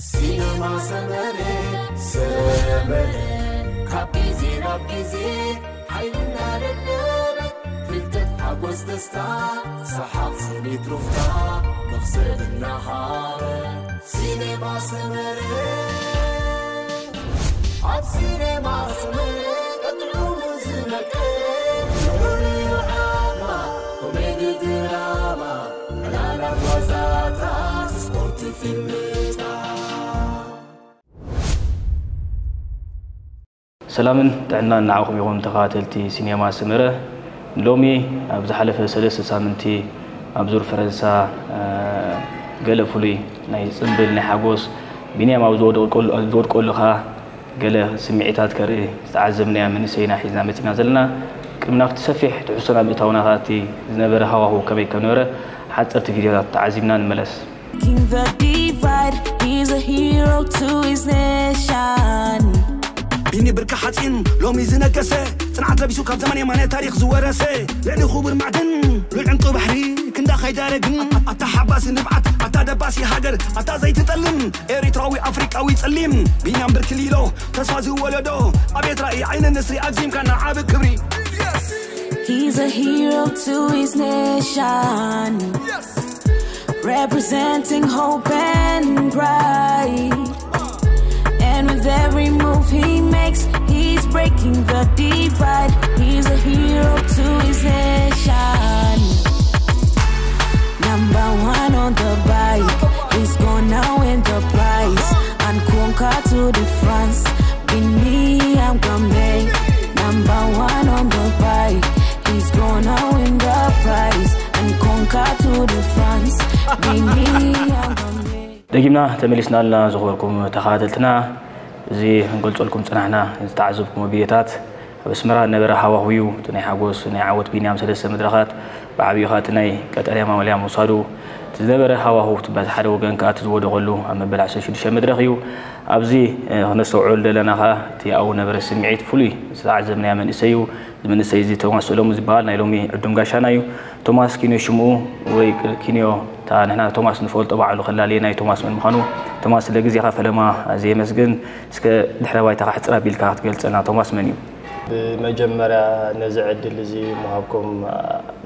ሲነማ ሰመረ ሰመረ ካብ ግዜ ናብ ግዜ ሓይልና ደደበ ፍልጠት ሓጎስ ደስታ ሰሓቕ ስኒት ሩፍታ መኽሰብ እናሃበ ሲነማ ሰመረ ኣብ ሲነማ ሰመረ ቀጥዑ ዝመቀረ ፍሉይ ዓማ ኮሜዲ ድራማ ዕላላት ዋዛታት ስፖርት ፊልምታት ሰላምን ጥዕናን ንዓኹም ይኹን ተኸታተልቲ ሲኔማ ሰመረ። ሎሚ ኣብ ዝሓለፈ ሰለስተ ሳምንቲ ኣብ ዙር ፈረንሳ ገለ ፍሉይ ናይ ጽምብል ናይ ሓጎስ ቢንያም ኣብ ዝወድቀሉ ከኣ ገለ ስምዒታት ከርኢ ዝተዓዘብናያ መንእሰይና ሒዝና መጺና ዘለና። ቅድሚ ናብቲ ሰፊሕ ትሕዝቶና ምእታውና ከኣ እቲ ዝነበረ ሃዋህው ከመይ ከም ነበረ ሓጸርቲ ቪድዮታት ተዓዚብና ንመለስ። Breaking the divide, he's a hero to his nation. ቢኒ ብርቂ ሓፂን ሎሚ ዝነገሰ ጽንዓት ለቢሱ ካብ ዘመን የማነ ታሪኽ ዝወረሰ ልዕሊ ክቡር ማዕድን ልዑል ዕንቂ ባሕሪ ክንዳ ከይዳረግን ኣታ ሓባሲ ንብዓት ኣታ ደባሲ ሃገር ኣታ ዘይትጠልም ኤሪትራዊ ኣፍሪቃዊ ጸሊም ቢንያም ብርኪ ሊሎ ተስፋ ዝወለዶ ኣቤት ራእይ ዓይኒ ንስሪ ኣግዚምካ ንዓቢ ክብሪ He's a hero to his nation. Representing hope and pride. And with every move he makes, he's breaking the divide. He's a hero to his nation. Number one on the bike, he's gonna win the prize. And Conquer to the France, Bini, I'm coming. Number one on the bike, he's gonna win the prize. And Conquer to the France, Bini, I'm coming. ደጊምና ተመሊስናልና። ዝኸበርኩም ተኸታተልትና፣ እዚ ክንገልጸልኩም ጽናሕና ዝተዓዘብኩሞ ቪድዮታት ኣብ ኣስመራ ነበረ ሃዋህውዩ እቲ ናይ ሓጎስ ናይ ዓወት ቢንያም ሰለስተ መድረኻት ብዓብዩ ኸኣ እቲ ናይ ቀጠልያ ማልያ ምውሳዱ እቲ ዝነበረ ሃዋህው እቲ በቲ ሓደ ወገን ከኣ እቲ ዝወደቐሉ ኣብ መበል ዓሰርተ ሽዱሽተ መድረኽ እዩ። ኣብዚ ክነስተውዕሉ ዘለና ኸኣ እቲ ኣብኡ ነበረ ስምዒት ፍሉይ ዝተዓዘብናዮ መንእሰይ እዩ። እዚ መንእሰይ እዚ ቶማስ ሰሎሙ ዝበሃል ናይ ሎሚ ዕዱም ጋሻና እዩ። ቶማስ ኪንዮ ሽምኡ ወይ ኪንዮ እታ ንሕና ቶማስ ንፈልጦ ባዕሉ ከላልየና እዩ። ቶማስ መን ምዃኑ ቶማስ ስለ ግዜኻ ፈለማ ኣዝየ የመስግን። እስከ ድሕረ ባይታኻ ሕጽር ኣቢልካ ክትገልጸልና ቶማስ መን እዩ? ብመጀመርያ ነዚ ዕድል እዚ ምሃብኩም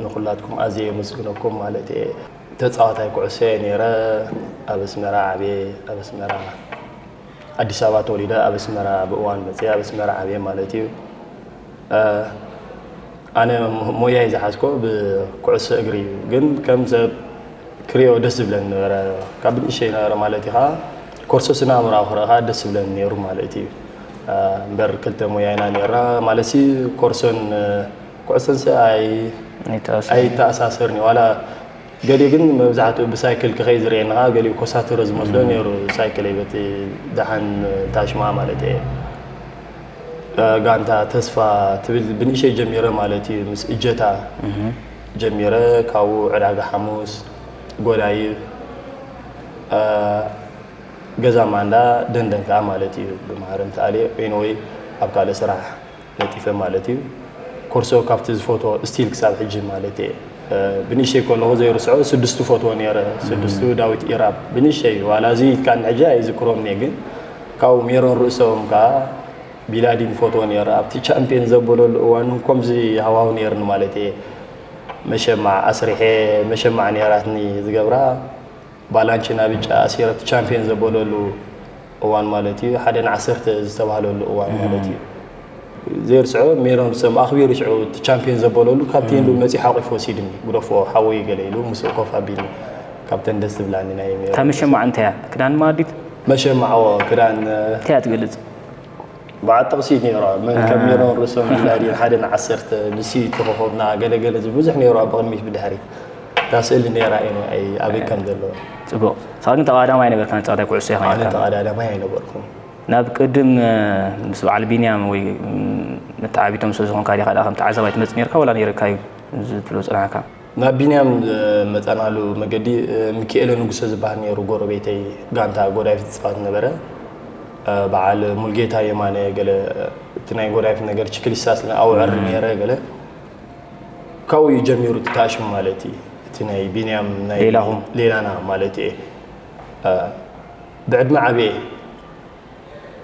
ንኹላትኩም ኣዝየ የመስግነኩም ማለት እየ። ተጻዋታይ ኩዕሶ እየ ነይረ። ኣብ ኣስመራ ዓብየ ኣብ ኣስመራ ኣዲስ ኣበባ ተወሊደ ኣብ ኣስመራ ብእዋን መፅየ ኣብ ኣስመራ ዓብየ ማለት እዩ። ኣነ ሞያይ ዝሓዝኮ ብኩዕሶ እግሪ እዩ፣ ግን ከም ሰብ ክሪኦ ደስ ዝብለኒ ነበረ። ካብ ብንእሸይ ነበረ ማለት እዩ ከዓ ኮርሶ ስነ ኣእምራዊ ክርኢ ከዓ ደስ ዝብለኒ ነይሩ ማለት እዩ። እምበር ክልተ ሞያ ኢና ነርና ማለት ሲ ኮርሶን ኩዕሶን ሲ ኣይተኣሳሰርን እዩ ዋላ ገሊኡ ግን መብዛሕትኡ ብሳይክል ክኸይ ዝርእየኒ ከዓ ገሊኡ ኮሳትሮ ዝመስሎ ነይሩ ሳይክለይ በቲ ደሓን ታሽማ ማለት እየ። ጋንታ ተስፋ ትብል ብንእሸይ ጀሚረ ማለት እዩ ምስ እጀታ ጀሚረ ካብኡ ዕዳጋ ሓሙስ ጎዳይብ ገዛ ማንዳ ደንደን ከዓ ማለት እዩ ብማህረምቲ ኣልየ ወይን ወይ ኣብ ካልእ ስራሕ ነጢፈ ማለት እዩ። ኮርሶ ካብቲ ዝፈትዎ ስቲል ክሳብ ሕጂ ማለት እየ። ብንእሸይ ከለኹ ዘይርስዖ ስድስቱ ፈትዎ ነይረ። ስድስቱ ዳዊት ኢራብ ብንእሸይ ዋላ እዚ ኢልካ ንሕጂ ኣይዝክሮም እየ ግን ካብኡ ሜሮን ርእሶም ከዓ ቢላዲን ፈትዎ ነይረ። ኣብቲ ቻምፒየን ዘበለሉ እዋን እውን ከምዚ ሃዋሁ ነይርኒ ማለት እየ። መሸማዕ ኣስሪሐ መሸማዕ ነይራትኒ ዝገብራ ባላንቺና ብጫ ኣሲረ እቲ ቻምፒየን ዘበለሉ እዋን ማለት እዩ ሓደ ንዓሰርተ ዝተባህለሉ እዋን ማለት እዩ ዘይርስዖ ሜሮን ሰም ኣኽቢሩ ሽዑ እቲ ቻምፒየን ዘበለሉ ካብ ቴንዱ መፂኡ ሓቂፉ ወሲድኒ ግደፎ ሓወይ ገለ ኢሉ ምስኡ ኮፍ ኣቢልኒ ካብተን ደስ ዝብላኒ ናይ ሜሮን እታ መሸማዕ እንታይ እያ ክዳን ማዲት መሸማዕዎ ክዳን እንታይ እያ ትገልፅ በዓል ጥቕሲ ነይራ መን ከም ሜሮን ርእሶም ቢላዲን ሓደ ንዓሰርተ ንሲ ተኾኾብና ገለገለ ብዙሕ ነይሩ ኣብ ቅድሚት ብድሕሪት እታ ስእሊ ነይራ እየ ኣበይ ከም ዘለዎ ፅቡቕ ንስኻ ግን ተቐዳማይ ነበርካ ንፀዋታይ ኩዕሶ ኢኻ ኣነ ነርካ ተቐዳዳማይ ኣይነበርኩን ናብ ቅድም ምስ በዓል ቢንያም ወይ መተዓቢቶም ስለ ዝኾንካ ዲኻ ደኣ ከም ተዓዛባይ ትመፅእ ነርካ ወላ ነይርካ እዩ ዝብሎ ፅናሕካ ናብ ቢንያም መፃናሉ መገዲ ሚኪኤለ ንጉሰ ዝበሃል ነይሩ ጎረቤተይ ጋንታ ጎዳይፍ ዝፃወት ነበረ በዓል ሙልጌታ የማነ ገለ እቲ ናይ ጎዳይፍ ነገር ችክሊስታ ስለ ኣውዕር ነይረ ገለ ካብኡ እዩ ጀሚሩ እቲ ታሽሙ ማለት እዩ እቲ ናይ ቢንያም ናይ ሌላኹም? ሌላና ማለት እየ ብዕድመ ዓብየ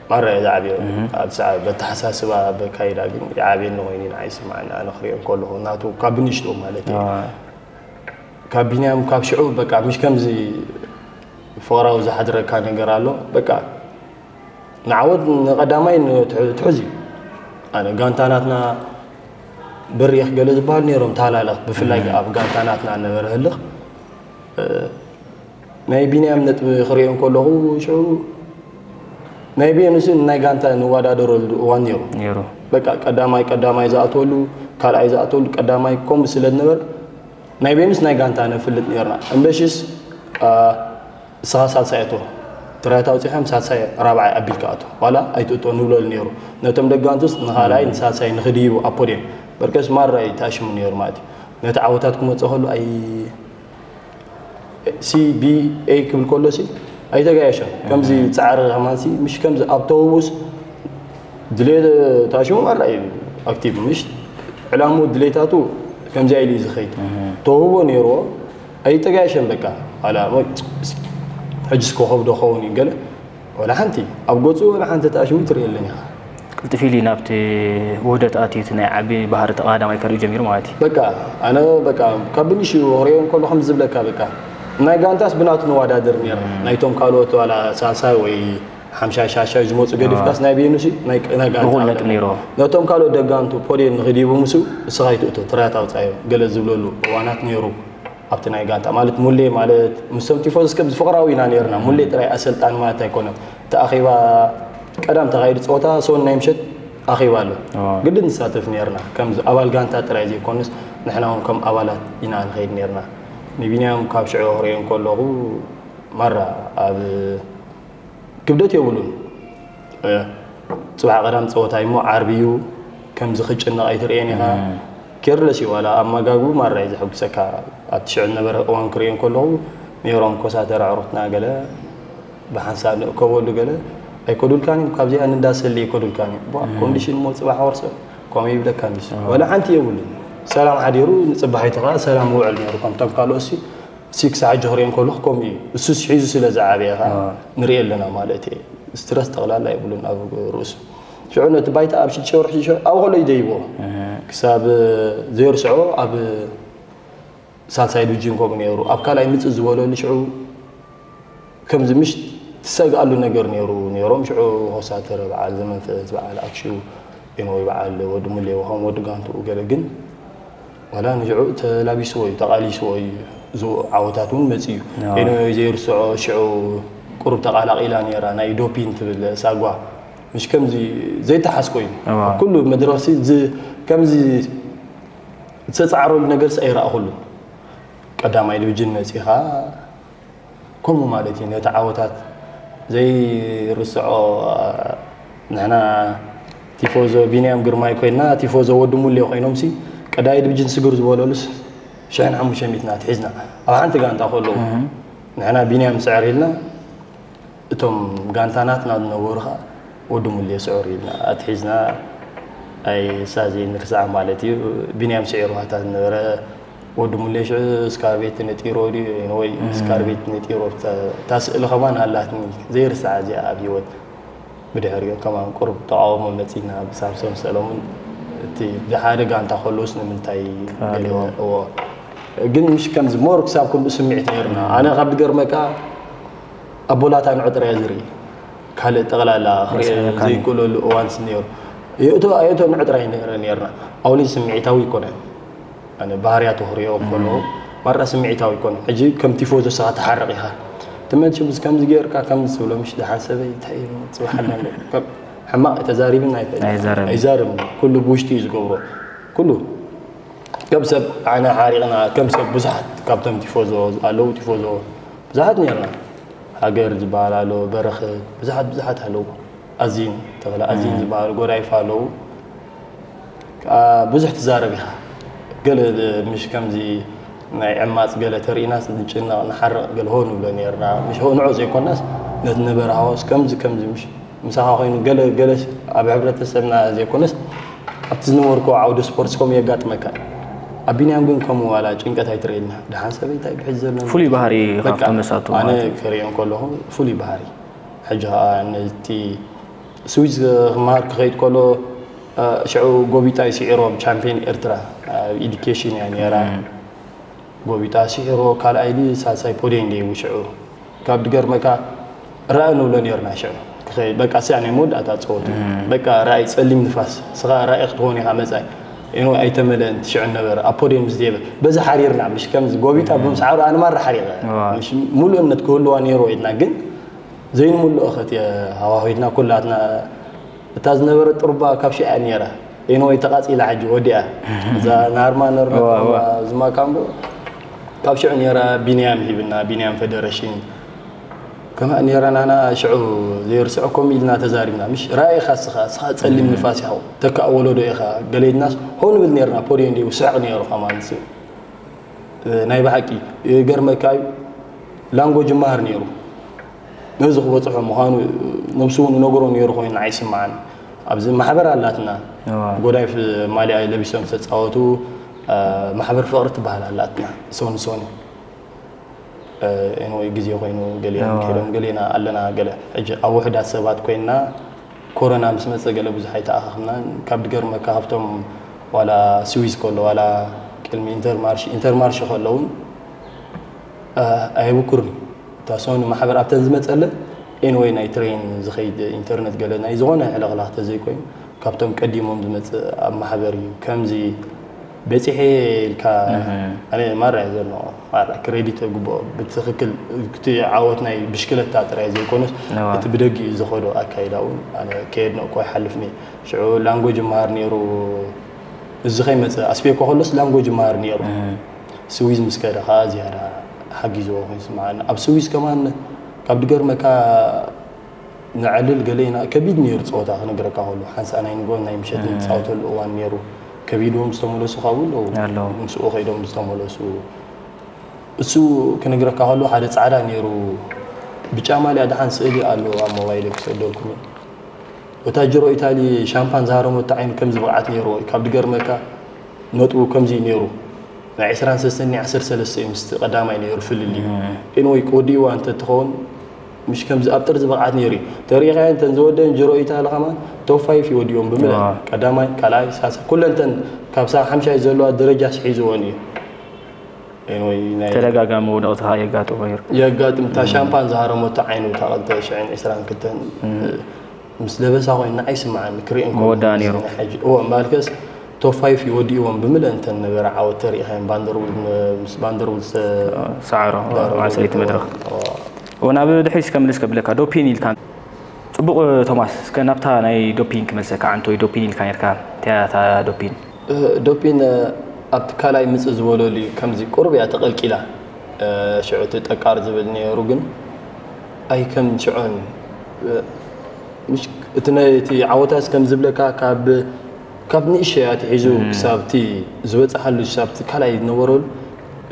ማራ እየ ዝዓብዮ። ኣብ ሰዓ በተሓሳስባ በካይዳ ግን ይዓብየኒ ኮይኑ ንዓይ ይስምዓኒ። ኣነ ክሪኦ ከለኹ ናቱ ካብ ብንሽቶ ማለት እዩ። ካብ ቢንያም ካብ ሽዑ በቃ ምሽ ከምዚ ፍቕራዊ ዝሓድረካ ነገር ኣሎ። በቃ ንዓወት ንቐዳማይ ንትሕ- ትሕዚ ኣነ ጋንታ ናትና በሪኽ ገለ ዝበሃል ነይሮም ታላለኽ ብፍላይ ኣብ ጋንታ ናትና ነበረ ህልኽ ናይ ቢንያም ነጥቢ ክሪኦ ከለኹ ሽዑ ናይ ቤኑስን ናይ ጋንታ ንወዳደረሉ እዋን ነይሩ። ነይሩ በቃ ቀዳማይ ቀዳማይ ዝኣተወሉ ካልኣይ ዝኣተወሉ ቀዳማይ ኮም ስለ ዝነበር ናይ ቤኑስ ናይ ጋንታ ነፍልጥ ነርና። እምበሽስ እስኻ ሳልሳይ ኣቶ ትራያት ኣውፂኻም ሳልሳይ ራብዓይ ኣቢልካ ኣቶ ዋላ ኣይትእቶ ንብለሉ ነይሩ። ነቶም ደጋንቱስ ንኻልኣይ ንሳልሳይ ንኽድይቡ ኣብ ፖድየም በርከስ ማራ እዩ ተኣሽሙ ነይሩ ማለት እዩ። ነቲ ዓወታት ክመፅእ ከሉ ኣይ ሲ ቢ ኤ ክብል ከሎ ሲ ኣይተጋየሸን። ከምዚ ፃዕሪ ከማን ሲ ምሽ ከምዚ ኣብ ተውቡስ ድሌት ተኣሽሙ ማራ እዩ ኣክቲቭ ምሽ ዕላሙ ድሌታቱ ከምዚ ኢሉ እዩ ዝኸይድ ተውቦ ነይርዎ ኣይተጋየሸን። በቃ ኣላ ሕጅስ ኮኸብ ዶ ኸውን እዩ ገለ ወላ ሓንቲ ኣብ ገፁ ወላ ሓንቲ ተኣሽሙ ትርኢ የለን ኢኻ። ቅልጥፍ ኢሉ ናብቲ ውህደት ኣትዩ እቲ ናይ ዓቢ ባህሪ ተቐዳማይ ከርኢ ጀሚሩ ማለት እዩ። በቃ ኣነ በቃ ካብ ብንሽ ክሪኦ እንከሎ ከም ዝብለካ በቃ ናይ ጋንታስ ብናቱ ንዋዳደር ነርና ናይቶም ካልኦት ዋላ ሳልሳይ ወይ ሓምሻይ ሻሻይ ዝመፁ ገዲፍካስ ናይ ቤኑሲ ናይ ናይ ጋንታ እኹል ነጥብ ነይርዎ። ነቶም ካልኦት ደጋንቱ ፖዴን ንኽዲቡ ምስ እስኻ ይትእቶ ትራያት ኣውፃዮ ገለ ዝብለሉ እዋናት ነይሩ። ኣብቲ ናይ ጋንታ ማለት ሙሌ ማለት ምስቶም ቲፎዝ ከም ዝፍቕራዊ ኢና ነርና። ሙሌ ጥራይ ኣሰልጣኒ ማለት ኣይኮነን። እቲ ኣኼባ ቀዳም ተኻይዱ ፀወታ ሰውን ናይ ምሸት ኣኼባ ኣሎ። ግድን ንሳተፍ ነርና። ከም ኣባል ጋንታ ጥራይ ዘይኮንስ ንሕና እውን ከም ኣባላት ኢና ንኸይድ ነርና። ንቢንያም ካብ ሽዑ ክሪኦ እንከለኹ ማራ ኣብ ክብደት የብሉን። ጽባሕ ቀዳም ጸወታ እሞ ዓርቢ እዩ። ከምዚ ክጭነቕ ኣይትርእየን ኢኻ። ኬርለስ እዩ ዋላ ኣመጋግቡ ማራ እዩ ዘሐጉሰካ። ኣብቲ ሽዑ ዝነበረ እዋን ክርእዮ እንከለኹ ነይሮም ኮሳተር ኣዕሩኽትና ገለ ብሓንሳብ ንእከበሉ ገለ ኣይከዱልካን እዮም። ካብዚኣ ንዳሰሊ ኣይከዱልካን እዮም። ቧ ኮንዲሽን እሞ ጽባሕ ወርሰ ከምኡ ይብለካ እንዲስ ዋላ ሓንቲ የብሉን። ሰላም ሓዲሩ ንጽባሒቱ ኸዓ ሰላም ውዕል ነይሩ። ከምቶም ካልኦትሲ ሲክስ ሓጂ ክሪኦ እንከለኹ ከምኡ እዩ። እሱስ ሒዙ ስለ ዝዓበየ ኸዓ ንሪኦ ኣለና ማለት እየ። ስትረስ ጠቕላላ የብሉን ኣብ ርእሱ። ሽዑ ነቲ ባይታ ኣብ ሽዱሽተ ወርሒ ሽዑ ኣብ ከሎ ይደይቦ ክሳብ ዘይርስዖ ኣብ ሳልሳይ ዲቪዥን ከምኡ ነይሩ። ኣብ ካልኣይ ምፅእ ዝበለሉ ሽዑ ከምዚ ምሽ ትሰግኣሉ ነገር ነይሩ ነይሮም ሽዑ ኮሳተረ በዓል ዘመንፈስ በዓል ኣክሽው ኤንወይ በዓል ወዲ ሙሌ ከም ወዲ ጋንትኡ ገለ ግን ዋላ ንሽዑ ተላቢስዎ እዩ ተቓሊስዎ እዩ። እዚ ዓወታት እውን መፂኡ እዩ። ኤንወይ ዘይርስዖ ሽዑ ቁሩብ ተቓላቒላ ነይራ ናይ ዶፒን ትብል ሳጓ ምሽ ከምዚ ዘይተሓዝኮ እዩ። ኩሉ መድረኽሲ ከምዚ ዝተፃዕረሉ ነገርስ ኣይረኣኹሉን። ቀዳማይ ዲቪዥን መፂኻ ከምኡ ማለት እዩ ነቲ ዓወታት ዘይርስዖ። ንሕና ቲፎዞ ቢንያም ግርማይ ኮይንና ቲፎዞ ወዲ ሙሌ ኮይኖም ሲ ቀዳይ ዲቪዥን ስግር ዝበለሉስ ሽሕን ሓሙሽተ ሚእትን ኣትሒዝና ኣብ ሓንቲ ጋንታ ከለዉ ንሕና ቢንያም ስዕር ኢልና እቶም ጋንታ ናትና ዝነበሩ ከዓ ወዲ ሙሌ ስዑር ኢልና ኣትሒዝና ኣይ ሳዚ ንርስዓ ማለት እዩ። ቢንያም ስዒሩ ሃታ ዝነበረ ወዲ ሙሌ ሽዑ ስካርቤት ነጢሮ ድዩ ወይ ስካርቤት ነጢሮ እታ ስእሊ ከማን ኣላትኒ ዘይርስዓ እዚኣ ኣብ ህይወት። ብድሕሪኡ ከማን ቁሩብ ተቃውሞ መፂና ብሳምሶም ሰለሙን እቲ ብሓደ ጋንታ ከለውስ ንምንታይ ገሊዎ እዎ ግን ምሽ ከምዚ ሞር ክሳብ ክንዱ ስምዒት ነይርና ኣነ ካብ ድገርመካ ኣቦላታ ንዑ ጥራይ ዝርኢ ካልእ ጠቕላላ ክሪኦ ዘይክእለሉ እዋንስ ነይሩ። የእቶ ኣየእቶ ንዑ ጥራይ ንርኢ ነርና። ኣውሊ ስምዒታዊ ይኮነን ኣነ ባህርያቱ ክሪኦ ከሎ ማራ ስምዒታዊ ይኮነን። ሕጂ ከም ቲፎዞ ስኻ ትሓርቕ ኢኻ ትመችምስ ከምዚ ገይርካ ከምዚ ትብሎ ምሽ ደሓን ሰበይ እንታይ እዩ ጽባሕ ኣላ ሕማቕ ተዛሪብን ኣይፈልጥ ኣይዛርብን ኩሉ ብውሽጢ እዩ ዝገብሮ ኩሉ ከም ሰብ ኣነ ሓሪቕና ከም ሰብ ብዙሓት ካብቶም ቲፎዞ ኣለዉ ቲፎዞ ብዙሓት ነርና። ሃገር ዝበሃል ኣሎ በረኸት ብዙሓት ብዙሓት ኣለዉ። ኣዚን ተኽለ ኣዚን ዝበሃሉ ጎዳይፋ ኣለዉ። ብዙሕ ትዛረብ ኢኻ። ገለ ምሽ ከምዚ ናይ ዕማፅ ገለ ተርኢናስ ንጭነቕ ንሓርቕ ገለ ሆ ንብሎ ነርና። ምሽ ሆ ንዑ ዘይኮናስ ነቲ ነበረ ሃዋስ ከምዚ ከምዚ ምሽ ምሳኻ ኮይኑ ገለ ገለ ኣብ ሕብረተሰብና ዘይኮነስ ኣብቲ ዝነበርኮ ዓውዲ ስፖርት ከምኡ የጋጥመካ። ኣብ ቢንያም ግን ከምኡ ዋላ ጭንቀት ኣይትርእየልና። ደሓን ሰበይ እንታይ ብሕጂ ዘሎ ፍሉይ ባህሪ ካብቶም መሳቱ ኣነ ክርእዮ ከለኹ ፍሉይ ባህሪ ሕጂ ከዓ ነቲ ስዊዝ ክመሃር ክኸይድ ከሎ ሽዑ ጎቢጣ ይስዒሮም ቻምፒዮን ኤርትራ ኣብ ኢዱኬሽን እያ ነራ። ጎቢጣ ስዒሮ ካልኣይ ዲ ሳልሳይ ፖድየም ደይቡ ሽዑ ካብ ድገርመካ ረኣ ንብሎ ነርና ሽዑ። በቃ ስያ ናይ መወዳእታ ፀወቱ በቃ ረኣይ ፀሊም ንፋስ ስኻ ረኣይ ክትኾን ኢኻ መፃይ። ኖ ኣይተመለእን ትሽዑ ነበረ ኣብ ፖድየም ምስ ደየበ በዚ ሓሪርና ምሽ ከምዚ ጎቢጣ ብምስዓሩ ኣነ ማራ ሓሪቐ። ምሽ ሙሉእነት ክህልዋ ነይርዎ ኢልና ግን ዘይንምልኦ ኸት ሃዋሂድና ኩላትና። እታ ዝነበረ ጥሩባ ካብ ሽያ ነራ ኤንወይ ተቃፂላ ሕጂ ወዲኣ። እዛ ናርማ ነርና ዝማካምቦ ካብ ሽዑ ነራ ቢንያም ሂብና ቢንያም ፌደሬሽን ከማ ነራ ናና ሽዑ ዘይርስዖ ኮም ኢልና ተዛሪብና ምሽ ራእኻ ስኻ ስኻ ፀሊም ንፋስ ኢኻ ተካእ ወለዶ ኢኻ ገሌድናስ ሆን ብል ነርና ፖድዮ እንዲ ስሕቕ ነሩ ከማንስ ናይ ብሓቂ ገርመካ እዩ። ላንጎጅ ይመሃር ነይሩ ነዚ ክበፅሖ ምዃኑ ነብሱ እውን ይነግሮ ነይሩ ኮይኑ ንዓይ ይስምዓኒ። ኣብዚ ማሕበር ኣላትና ጎዳይፍ ማልያ ለቢሶም ዝተፃወቱ ማሕበር ፍቕሪ ትበሃል ኣላትና ሶኒ ሶኒ ኤንወይ ግዜ ኮይኑ ገሊኦም ከይዶም ገሌና ኣለና ገለ ሕጂ ኣብ ውሕዳት ሰባት ኮይንና ኮሮና ምስ መፀ ገለ ብዙሕ ኣይተኣኻኽብናን ካብ ድገርመካ ካብቶም ዋላ ስዊዝ ከሎ ዋላ ቅድሚ ኢንተርማርሽ ኢንተርማርሽ ከለውን ኣየብኩርን እዩ እታ ሶኒ ማሕበር ኣብተን ዝመፀለ ኤንወይ ናይ ትሬን ዝኸይድ ኢንተርነት ገለ ናይ ዝኾነ ሕለኽላኽ ተዘይኮይኑ ካብቶም ቀዲሞም ዝመፅእ ኣብ ማሕበር እዩ ከምዚ በፂሐ ኢልካ ኣነ ማራ እየ ዘሎ ማራ ክሬዲት ግብኦ ብትክክል እቲ ዓወት ናይ ብሽክለታ ጥራይ ዘይኮነስ እቲ ብደጊ ዝኸዶ ኣካይዳ እውን ኣነ ከየድነቅኮ ይሓልፍኒ ሽዑ ላንጎጅ ይመሃር ነይሩ እዚ ከይመፀ ኣስቤኮ ከሎስ ላንጎጅ ይመሃር ነይሩ ስዊዝ ምስ ከደ ከዓ ዝያዳ ሓጊዝዎ ኮይኑ ስምዓኒ ኣብ ስዊዝ ከማን ካብ ድገርመካ ንዕልል ገለ ኢና ከቢድ ነይሩ ፀወታ ክነግረካ ከሎ ሓንሳእ ናይ ንጎን ናይ ምሸት ንፃወተሉ እዋን ነይሩ ከቢድዎም ዝተመለሱ ካብኡ ኣለዉ ኣለዉ። ምስኡ ከይዶም ዝተመለሱ እሱ ክነግረካ ከሎ ሓደ ፃዕዳ ነይሩ ብጫ ማልያ ደሓን ስእሊ ኣሎ ኣብ ሞባይል ክሰደልኩም እዩ ወታጀሮ ኢታሊ ሻምፓን ዝሃረመቶ ዓይኑ ከምዚ ብቕዓት ነይርዎ እዩ ካብ ድገርመካ ነጥቡ ከምዚ እዩ ነይሩ ናይ ዕስራን ሰለስተን ናይ ዓሰርተ ሰለስተ እዩ ምስቲ ቀዳማይ ነይሩ ፍልልዩ ኤንወይ ክወዲእዋ እንተትኸውን ምሽ ከምዚ ኣብ ጥርዚ ብቕዓት ነይሩ እዩ ተሪኢኻዮ እንተን ዝወደን ጅሮ ኢታሊ ከማን ቶፕ ፋይፍ ይወዲዎም ብምልእ ቀዳማይ ካልኣይ ሳልሳይ ኩለን እተን ካብ ሳብ ሓምሻይ ዘለዋ ደረጃ ስሒዝዎን እዩ ኤንወይ ናይ ተደጋጋሚ ውድቕቲ ከዓ የጋጥሞ ነይሩ የጋጥም እታ ሻምፓን ዝሃረመቶ ዓይኑ እታ ክልተ ሽሕን ዕስራን ክልተን ምስ ለበሳ ኮይኑ ንዓይ ስምዓኒ ክርእየን ከለኹ መወዳእ ነይሩ። እዚ ናይ ሕጂ እዎ እምበኣርከስ ቶፕ ፋይፍ ይወዲእዎም ብምልእ እንተን ነበረ ዓወት ተሪኢኻዮም ባንደርውድ ን- ምስ ባንደርውድ ዝተ- ሰዓሮ ዳረጉ ማዕሰይቲ መድረኽ እዎ። እዎ፣ ናብ ድሕሪት ከመልስ ከብለካ ዶፒን ኢልካ ጽቡቕ ቶማስ እስከ ናብታ ናይ ዶፒን ክመልሰካ ዓንቶ ዶፒን ኢልካ ነርካ እንታይ እያ እታ ዶፒን እ፣ ዶፒን እ፣ ኣብቲ ካልኣይ ምጽእ ዝበለሉ እዩ ከምዚ ቁሩብ እያ ተቐልቂላ እ፣ ሽዑ እቲ ጠቃር ዝብል ነይሩ ግን ኣይ ከም ሽዑን እ፣ ምሽ እቲ ናይ እቲ ዓወታስ ከም ዝብለካ ካብ ካብ ንእሸይ ኣትሒዙ ክሳብ እቲ ዝበፅሓሉ ክሳብ እቲ ካልኣይ ዝነበረሉ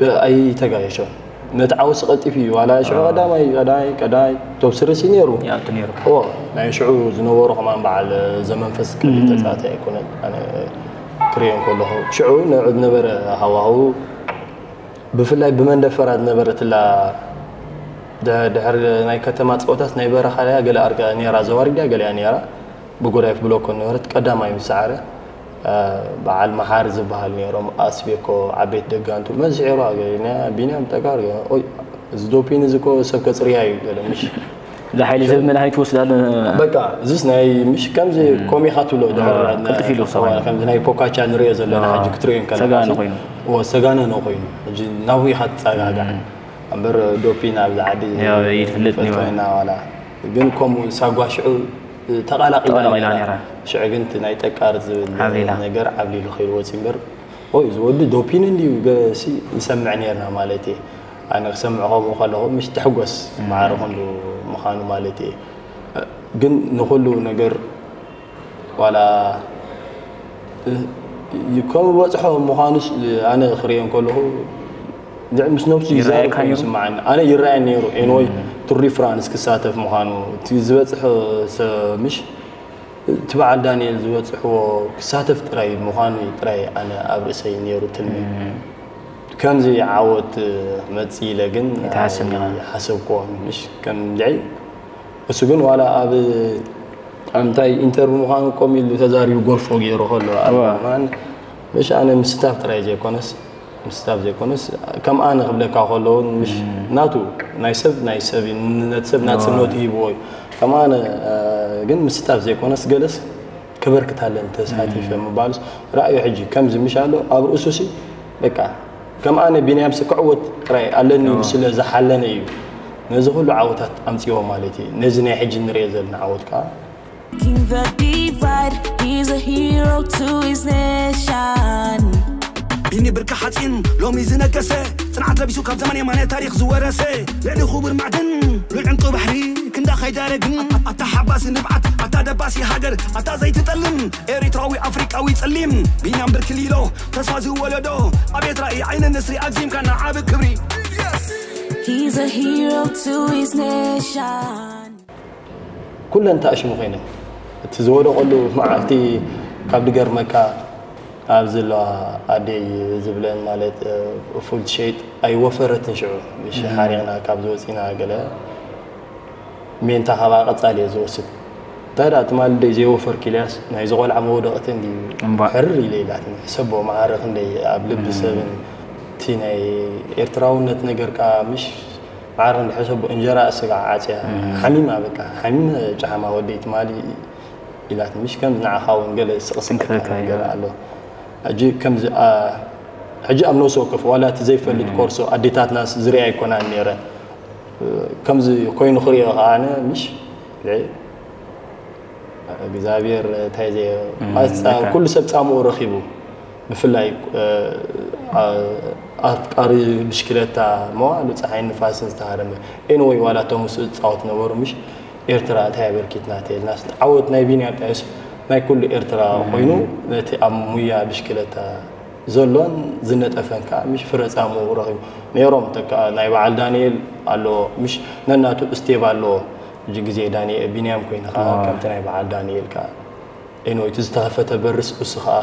እ፣ ኣይተጋየሾን ነቲ ዓወት ቀልጢፉ እዩ ዋላ ሽዑ ቀዳማይ ቀዳማይ ቀዳማይ ቶብ ስርሲ ነይሩ ይኣቱ ነይሩ። እዎ ናይ ሽዑ ዝነበሩ ከማን በዓል ዘመንፈስ ቅዱስ ተፃዋታይ ኣይኮነን ኣነ ክሪኦ ከለኹ ሽዑ ንዑ ዝነበረ ሃዋህው ብፍላይ ብመንደፈራ ዝነበረትላ ድሕሪ ናይ ከተማ ፀወታስ ናይ በረኻ ያ ገለ ኣርጋ ነራ ዘዋሪዳ ገሊያ ነራ ብጎዳይፍ ብሎኮ ነበረት ቀዳማይ ምስ ሰዓረ በዓል መሓሪ ዝበሃል ነይሮም ኣስቤኮ ዓበይቲ ደጋንቱ መን ስዒሩ ቢንያም ጠቃር ኦይ እዚ ዶፒን እዚ ኮ ሰብ ከፅርያ እዩ ገለ ምሽ ዝሓይሊ ዝህብ መድሃኒት ወስድ ኣሎ። በቃ እዚስ ናይ ምሽ ከምዚ ኮሚኻ ትብሎ ድሕር ቅልጥፍ ኢሉ ክሳብ ከምዚ ናይ ፖካቻ ንሪኦ ዘለና ሕጂ ክትሪኦ እንከለካ ሰጋነ ኮይኑ። እዎ፣ ዝተጋነነ ኮይኑ ሕጂ ናብኡ ኢኻ ትፀጋጋዕ እምበር ዶፒን ኣብዚ ዓዲ ያው ይፍለጥ ነይሩ። ፈትወና ዋላ ግን ከምኡ ሳጓ ሽዑ ተቓላቒላ ተቓላቒላ ነይራ። ነይራ። ሽዑ ግን እቲ ናይ ጠቃር ዝብል ዓብሊላ። ነገር ዓብሊሉ ከይወፂ እምበር ኦይ እዚ ወዲ ዶፒን እንድዩ ገሲ ንሰምዕ ነርና ማለት እየ ኣነ ክሰምዕ ከምኡ ከለኹ ምሽ ትሕጎስ ማዕረ ክንዱ ምዃኑ ማለት እየ ግን ንኩሉ ነገር ዋላ ከም በፅሖ ምዃኑስ ኣነ ክርእዮ ከለኹ ልዕ ምስ ነብሱ ይዛረብ ይረኣየካ ኮይኑ ነይሩ? ይስምዓኒ ኣነ ይረኣየ ነይሩ ኤንወይ ቱር ዲ ፍራንስ ክሳተፍ ምዃኑ እቲ ዝበፅሖ ሰብ ምሽ እቲ በዓል ዳንኤል ዝበፅሕዎ ክሳተፍ ጥራይ ምዃኑ እዩ ጥራይ ኣነ ኣብ ርእሰይ ነይሩ ትልሚ ከምዚ ዓወት መፂ ኢለ ግን ኣይተሓሰብን ኢኻ። ሓሰብክዎን ምሽ ከም ልዕይ እሱ ግን ዋላ ኣብ እንታይ ኢንተርቪው ምዃኑ ቆም ኢሉ ተዛሪቡ ጎልፎ ገይሩ ከሎ ኣማን ምሽ ኣነ ምስታፍ ጥራይ ዘይኮነስ ምስታፍ ዘይኮነስ ከም ኣነ ክብለካ ከሎ እውን ምሽ ናቱ ናይ ሰብ ናይ ሰብ እዩ፣ ነቲ ሰብ ናጽነቱ ሂብዎ እዩ። ከም ኣነ ግን ምስታፍ ዘይኮነስ ገለስ ከበርክት ኣለኒ ተሳቲፈ ምባሉስ ራእዩ ሕጂ ከምዚ ምሽ ኣሎ ኣብ ርእሱሲ በቃ ከም ኣነ ቢንያምሲ ክዕወት ጥራይ ኣለኒ ኢሉ ስለ ዝሓለነ እዩ ነዚ ኩሉ ዓወታት ኣምጺዎ ማለት እዩ። ነዚ ናይ ሕጂ ንሪኦ ዘለና ዓወት ከዓ King the divide, he's a hero to his nation. ቢኒ ብርኪ ሓፂን ሎሚ ዝነገሰ ፅንዓት ለቢሱ ካብ ዘመን የማነ ታሪክ ዝወረሰ ልዕሊ ክቡር ማዕድን ልዑል ዕንቂ ባሕሪ ክንዳ ከይዳረግን ኣታ ሓባሲ ንብዓት ኣታ ደባሲ ሃገር ኣታ ዘይትጠልም ኤሪትራዊ ኣፍሪቃዊ ጸሊም ቢንያም ብርኪ ሊሎ ተስፋ ዝወለዶ ኣቤት ራእይ ዓይኒ ንስሪ ኣግዚምካ ንዓቢ ክብሪ He's a hero to his nation. ኩለን ተኣሽሙ ኮይነን እቲ ዝወደቐሉ መዓልቲ ካብ ድገርመካ ኣብዚ ኣለዋ ኣደይ ዝብለን ማለት ፉል ትሸይጥ ኣይወፈረትን ሽዑ ምሽ ሓሪቕና ካብ ዝወፂና ገለ ሜንታ ካባ ቀፃሊ እየ ዝወስድ እንታይ ደኣ ትማሊ ደይ ዘይወፈርክ ኢልያስ ናይ ዝቆልዓ መወደቕቲ እንድዩ ሕርር ኢለ ኢላትኒ ሕሰቦ መዓረ ክንደይ ኣብ ልቢ ሰብን እቲ ናይ ኤርትራውነት ነገር ከዓ ምሽ መዓረ እንድሕር ሰቦ እንጀራ ስጋ ዓፅያ ሓሚማ በቃ ሓሚመ ጫሕማ ወደይ ትማሊ ኢላትኒ ምሽ ከምዚ ንዓኻ እውን ገለ ስቕስቕካ ነገር ኣሎ ሕጂ ከምዚ ሕጂ ኣብ ነፍሲ ወከፍ ዋላ እቲ ዘይፈልጥ ኮርሶ ኣዴታትናስ ዝሪኣ ኣይኮናን ነይረን ከምዚ ኮይኑ ክሪኦ ከዓ ኣነ ምሽ እግዚኣብሔር እንታይ ዘ ኩሉ ሰብ ፃምኡ ረኪቡ ብፍላይ ኣፍቃሪ ብሽክለታ መዋሉ ፀሓይ ንፋስን ዝተሃረመ ኤንወይ ዋላ እቶም ምስ ዝፃወት ነበሩ ምሽ ኤርትራ እንታይ ኣበርኪትና ተልና ዓወት ናይ ቢንያም ጣዮስ ናይ ኩሉ ኤርትራ ኮይኑ ነቲ ኣብ ሙያ ብሽክለታ ዘሎን ዝነጠፈን ከዓ ምሽ ፍረ ፃምኡ ረኪቡ ነይሮም ተካ ናይ በዓል ዳንኤል ኣለዎ ምሽ ነናቱ ስቴብ ኣለዎ ሕጂ ግዜ ዳንኤል ቢንያም ኮይንኻ ከምቲ ናይ በዓል ዳንኤል ከዓ ኤንወይ እቲ ዝተኸፈተ በርስ እሱ ከዓ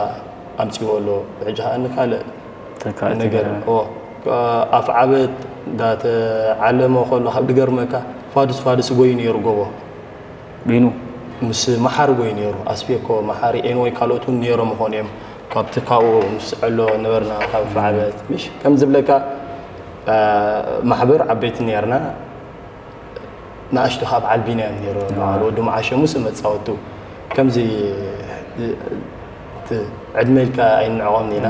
ኣምፅዎ ኣሎ ሕጂ ከዓ ንካልእ ነገር ኣፍ ዓበት እንዳተዓለመ ከሎ ካብ ድገርመካ ፋዱስ ፋዱስ ጎይ ነይሩ ጎቦ ቢኑ ምስ መሓሪ ጎይ ነይሩ ኣስቤኮ መሓሪ ኤንወይ ካልኦት እውን ነይሮም ይኾኑ እዮም ካብቲ ካብኡ ምስ ዕሎ ነበርና ካብ ኣፍ ዓበት ምሽ ከም ዝብለካ ማሕበር ዓበይቲ ነርና ንኣሽቱ ካብ ዓልቢና እዮም ነይሩ በዓል ወዲ መዓሸ ሙስ መፃወቱ ከምዚ ዕድመ ኢልካ ኣይንዕቆም ኢና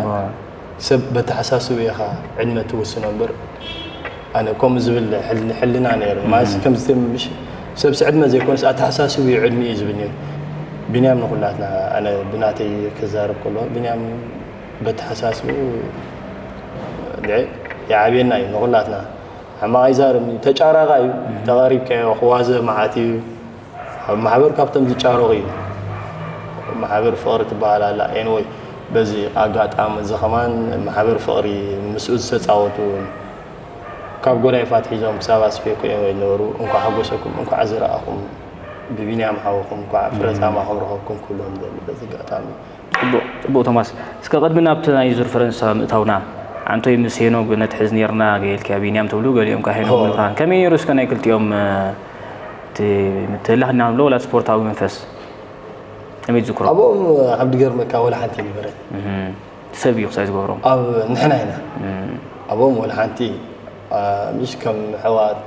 ሰብ በተሓሳስቡ ኢኻ ዕድመ ትውስኖ እምበር ኣነ ከምኡ ዝብል ሕልና ነይሩ ማለት ከምዚ ምሽ ሰብሲ ዕድመ ዘይኮነስ ኣተሓሳስቡ እዩ ዕድሚ እዩ ዝብል ነይሩ ቢንያም ንኩላትና ኣነ ብናተይ ክዛረብ ከሎ ቢንያም በተሓሳስቡ ይዓብየና እዩ ንኩላትና ሕማቕ ኣይዛረብን እዩ ተጫራቓ እዩ ተቐሪብካዮ ክዋዘ መዓት እዩ ኣብ ማሕበር ካብቶም ዝጫረቑ እዩ ማሕበር ፍቕሪ ትበሃል ኣላ ኤንወይ በዚ ኣጋጣሚ እዚ ከማን ማሕበር ፍቕሪ ምስኡ ዝተፃወቱ እውን ካብ ጎዳይፍ ኣትሒዞም ክሳብ ኣስቤኮ እዮም ዝነበሩ እንኳዕ ሓጎሰኩም እንኳዕ ዝረኣኹም ብቢንያም ሓወኹም እንኳዕ ፍረ ፃማኹም ረኸብኩም ክብሎም ደሊ በዚ ኣጋጣሚ እዩ ፅቡቅ ፅቡቅ ቶማስ እስከ ቅድሚ ናብቲ ናይ ዙር ፈረንሳ ምእታውና ኣንቶይ ምስ ሄኖግ ነትሕዝ ነርና ገይልካ ቢንያም ትብሉ ገሊኦም ካ ሄኖግ ምልኻን ከመይ ነይሩ እስከ ናይ ክልቲኦም እቲ ምትህላኽ ኢና ንብሎ ወላ ስፖርታዊ መንፈስ ከመይ ትዝክሮ ኣብኦም ዓብዲ ገርመካ ወላ ሓንቲ ይነበረ ሰብ እዩ ክሳይ ዝገብሮም ኣብ ንሕና ኢና ኣብኦም ወላ ሓንቲ ምሽ ከም ሕዋት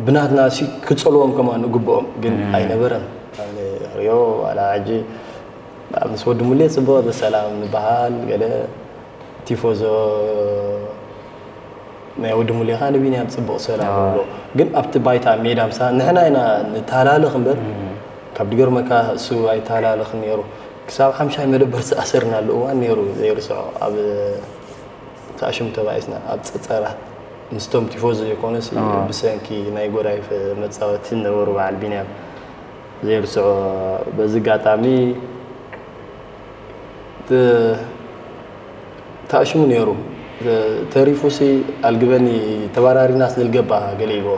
ብናትና ሲ ክጸልዎም ከማን እግብኦም ግን ኣይነበረን ሪዮ ዋላ ሕጂ ምስ ወዲ ሙሌ ጽቡቕ ሰላም ንበሃል ገለ ቲፎዞ ናይ ወዲ ሙሌ ኸዓ ንቢንያም ጽቡቕ ሰላም ይብሎ ግን ኣብቲ ባይታ ሜዳ ምሳ ንሕና ኢና ንተሃላለኽ እምበር ካብ ድገርመካ እሱ ኣይተሃላለኽን ነይሩ ክሳብ ሓምሻይ መደበር ዝኣሰርናሉ እዋን ነይሩ ዘይርስዖ ኣብ ተኣሽሙ ተባኢስና ኣብ ጸጸራት ምስቶም ቲፎዞ ዘይኮነስ ብሰንኪ ናይ ጎዳይፍ መጻወቲ ዝነበሩ በዓል ቢንያም ዘይርስዖ በዚ ኣጋጣሚ ተኣሽሙ ነይሩ ተሪፉሲ ኣልግበኒ ተባራሪናስ ንልገባ ገለ ኢልዎ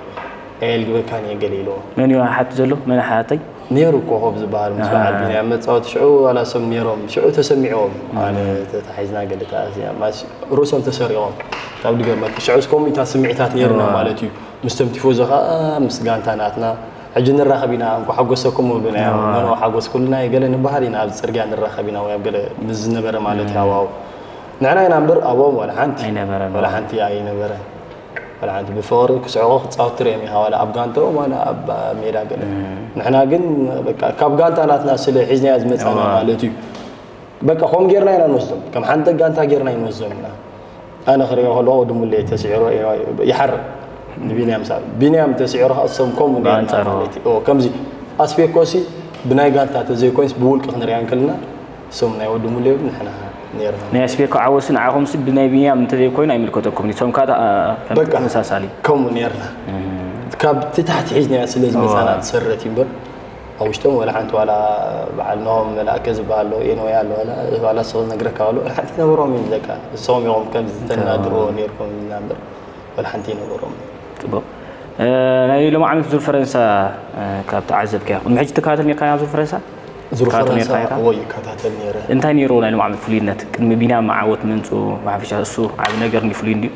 ኣየልግበካን እየ ገለ ኢልዎ መን እዩ ሓቲ ዘሎ መን ሓተይ ነይሩ ኮኾብ ዝበሃል ምስ በዓል ቢንያም መፃወቲ ሽዑ ዋላ ሰብ ነይሮም ሽዑ ተሰሚዕዎም ኣነ ተታሒዝና ገለ ተኣሲና ርእሶም ተሰሪቖም ካብ ድገመት ሽዑ እስከምኡ ኢታ ስምዒታት ነይርና ማለት እዩ ምስቶም ቲፎዞ ከዓ ምስ ጋንታ ናትና ሕጂ ንራኸብ ኢና፣ እንኳ ሓጎሰኩም ይብሉና እዮም። ኖ፣ ኖ፣ ሓጎስ ኩልና ገለ ንበሃል ኢና፣ ኣብዚ ፅርግያ ንራኸብ ኢና ወይ ኣብ ገለ ምስ ዝነበረ ማለት እዩ። ኣዋው ንሕና ኢና እምበር ኣብኦም ዋላ ሓንቲ ኣይነበረን። ዋላ ሓንቲ ኣይነበረን። ዋላ ሓንቲ ብፍቕሪ ክስዕቑ ክፃወቱ ትርእዮም ኢኻ፣ ዋላ ኣብ ጋንታኦም ዋላ ኣብ ሜዳ ገለ። ንሕና ግን በቃ ካብ ጋንታ ናትና ስለ ሒዝናያ ዝመፃና ማለት እዩ። በቃ ከም ጌርና ኢና ንወስዶም፣ ከም ሓንቲ ጋንታ ጌርና ይንወስዶም ኢና። ኣነ ክሪኦ ከለኹ ወዲ ሙሌ ተስዒሮ ይሓርቕ፣ ንቢንያም ሳ ቢንያም ተስዒሮ ከዓ እሶም ከምኡ ኔርና ብኣንጻሩ። ማለት እዩ። ኦ፣ ከምዚ ኣስፔኮሲ ብናይ ጋንታ ተዘይኮይንስ ብውልቂ ክንሪኣ እንከልና እሶም ናይ ወዲ ሙሌ እውን ንሕና ኔርና። ናይ ኣስፔኮ ዓወሲ ንዓኹምሲ ብናይ ቢንያም እንተዘይኮይኑ ኣይምልከተኩም፣ ንሶም ከዓ ታ-፣ ከም በቃ ተመሳሳሊ። ከምኡ ኔርና። ካብቲ ታሕቲ ሒዝና ስለ ዝመጻና እዋ። ትሰረት እዩ እምበር ኣብ ውሽጦም ዋላ ሓንቲ ዋላ በዓል ኖሆም መልኣከ ዝበሃል ኣሎ፣ ኤንወይ ኣሎ፣ ዋላ ዋላ ንስኹም ነግረካ ኣሎ፣ ዋላ ሓንቲ ነበሮም እዩ በቃ። ንስኹም ኢኹም ከምዚ ተናድርዎ ኔርኩም ኢልና እምበር ዋላ ሓንቲ ነበሮም። ጽቡቕ። እ፣ ናይ ሎሚ ዓመት ዙር ፈረንሳ፣ እ፣ ካብ ተዓዘብካዮ፣ ቅድሚ ሕጂ ትከታተል ኔርካ ናብ ዙር ፈረንሳ? ዙር ትከታተል ፈረንሳ ኔርካ ኢኻ? እዎ ይከታተል ኔረ። እንታይ ኔርዎ ናይ ሎሚ ዓመት ፍሉይነት? ቅድሚ ቢንያም ዓወት ምምጽኡ ብሓፈሻ እሱ ዓቢ ነገር እንድዩ፣ ፍሉይ እንድዩ?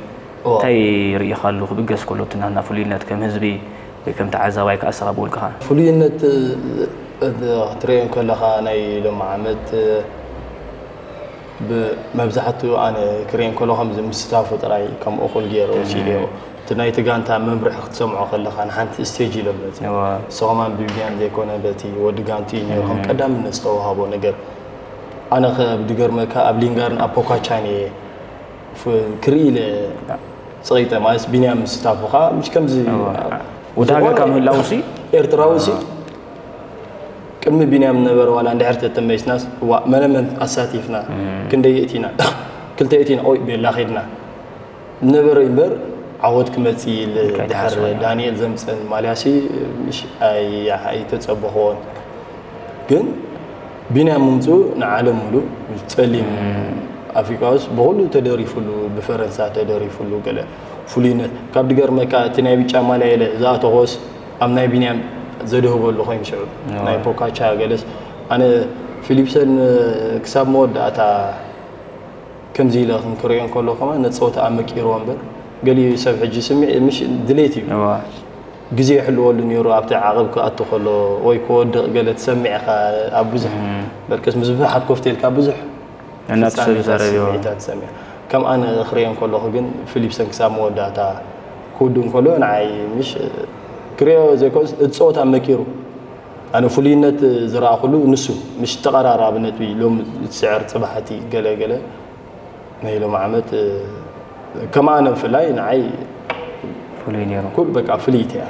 እዎ። እንታይ ርኢኻሉ ክብገስ ከሎ እቲ ናትና ፍሉይነት ከም ህዝቢ ወይ ከም ተዓዛባይ ከኣ ንስኻ ብውልቅኻ? ፍሉይነት፣ እ፣ እ፣ ክትርእዮ ከለኻ ናይ ሎሚ ዓመት፣ እ፣ ብ-፣ መብዛሕትኡ ኣነ ክርእዮ ከሎ ከምዚ ምስታፉ ጥራይ ከም እኹል ገይረ ወሲደዮ። እቲ ናይቲ ጋንታ መምርሒ ክትሰምዖ ከለኻ ንሓንቲ ስቴጅ ኢሎም መጽዮም። እዋ። ንሱ ከማን ብቢንያም ዘይኮነ በቲ ወዲ ጋንቱ እዩ ነይሩ ከም ቀዳምነት ዝተዋህቦ ነገር። ኣነ ከ ብድገርመካ ኣብ ሊንጋርን ኣብ ፖካቻን እየ ፍ-፣ ክርኢ ኢለ ጸቒጠ፣ ማለት ቢንያም ምስታፉ ከኣ ምሽ ከምዚ እዋ። ወዲ ሃገርካ ዝኾነ ምህላውሲ? ኤርትራውሲ ቅድሚ ቢንያም ነበረ ዋላ እንድሕር ተተመይስናስ፣ እዋ፣ መነ መን ኣሳቲፍና? ክንደይ እቲና? ክልተ እቲና፣ ኦይ፣ ቤላ ኸድና። ነበረ እምበር ዓወት ክመጽእ ኢል እንታይ ድሕር ትሓስቦ? ዳንኤል ዘምጸን ማልያሲ ምሽ ኣይ-፣ ኣይተጸበኽዎን። ግን ቢንያም ምምጽኡ ንዓለም ሙሉእ ጸሊም ኣፍሪቃውስ ብኹሉ ተደሪፉሉ፣ ብፈረንሳ ተደሪፉሉ ገለ ፍሉይነት። ካብ ድገርመካ እቲ ናይ ብጫ ማልያ ኢለ ዝኣተኾስ ኣብ ናይ ቢንያም ዘድህበሉ ኮይኑ ሽዑ እዋ። ናይ ፖካቻ ገለስ ኣነ ፊሊፕሰን ክሳብ መወዳእታ ከምዚ ኢለ ክንክርእዮ እንከሎ ከማን ነቲ ጸወታ ኣመቂርዎ እምበር፣ ገሊኡ ሰብ ሕጂ ስምዒ-፣ ምሽ-፣ ድሌት እዩ። እዋ። ግዜ ይሕልወሉ ነይሩ፣ ኣብቲ ዓቐብ ክኣቱ ከሎ ወይ ክወድቕ ገለ ትሰምዕ ኢኻ። ኣብ ብዙሕ እም። በርቅስ ምስ ብዙሓት ኮፍ ተልካ ብዙሕ እናተሰ-፣ ፍጻሜታት፣ ዝዛረብ እዩ። ስምዒታት ትሰምዕ። ከም ኣነ ክርእዮ እንከለኹ ግን ፊሊፕሰን ክሳብ መወዳእታ ክውድእ እንከሎ ንዓይ ምሽ ክርእዮ ዘይኮንስ እቲ ጸወታ መቂሩ። ኣነ ፍሉይነት ዝረኣኹሉ ንሱ፣ ምሽ ተቐራራቢ ነጥቢ ሎም ዝስዕር ጽባሕ እቲ ገለ ገለ ናይ ሎም ዓመት፣ እ፣ ከም ኣነ ብፍላይ ንዓይ ፍሉይ ነይሩ። ኩል በቃ ፍልይቲ እያ።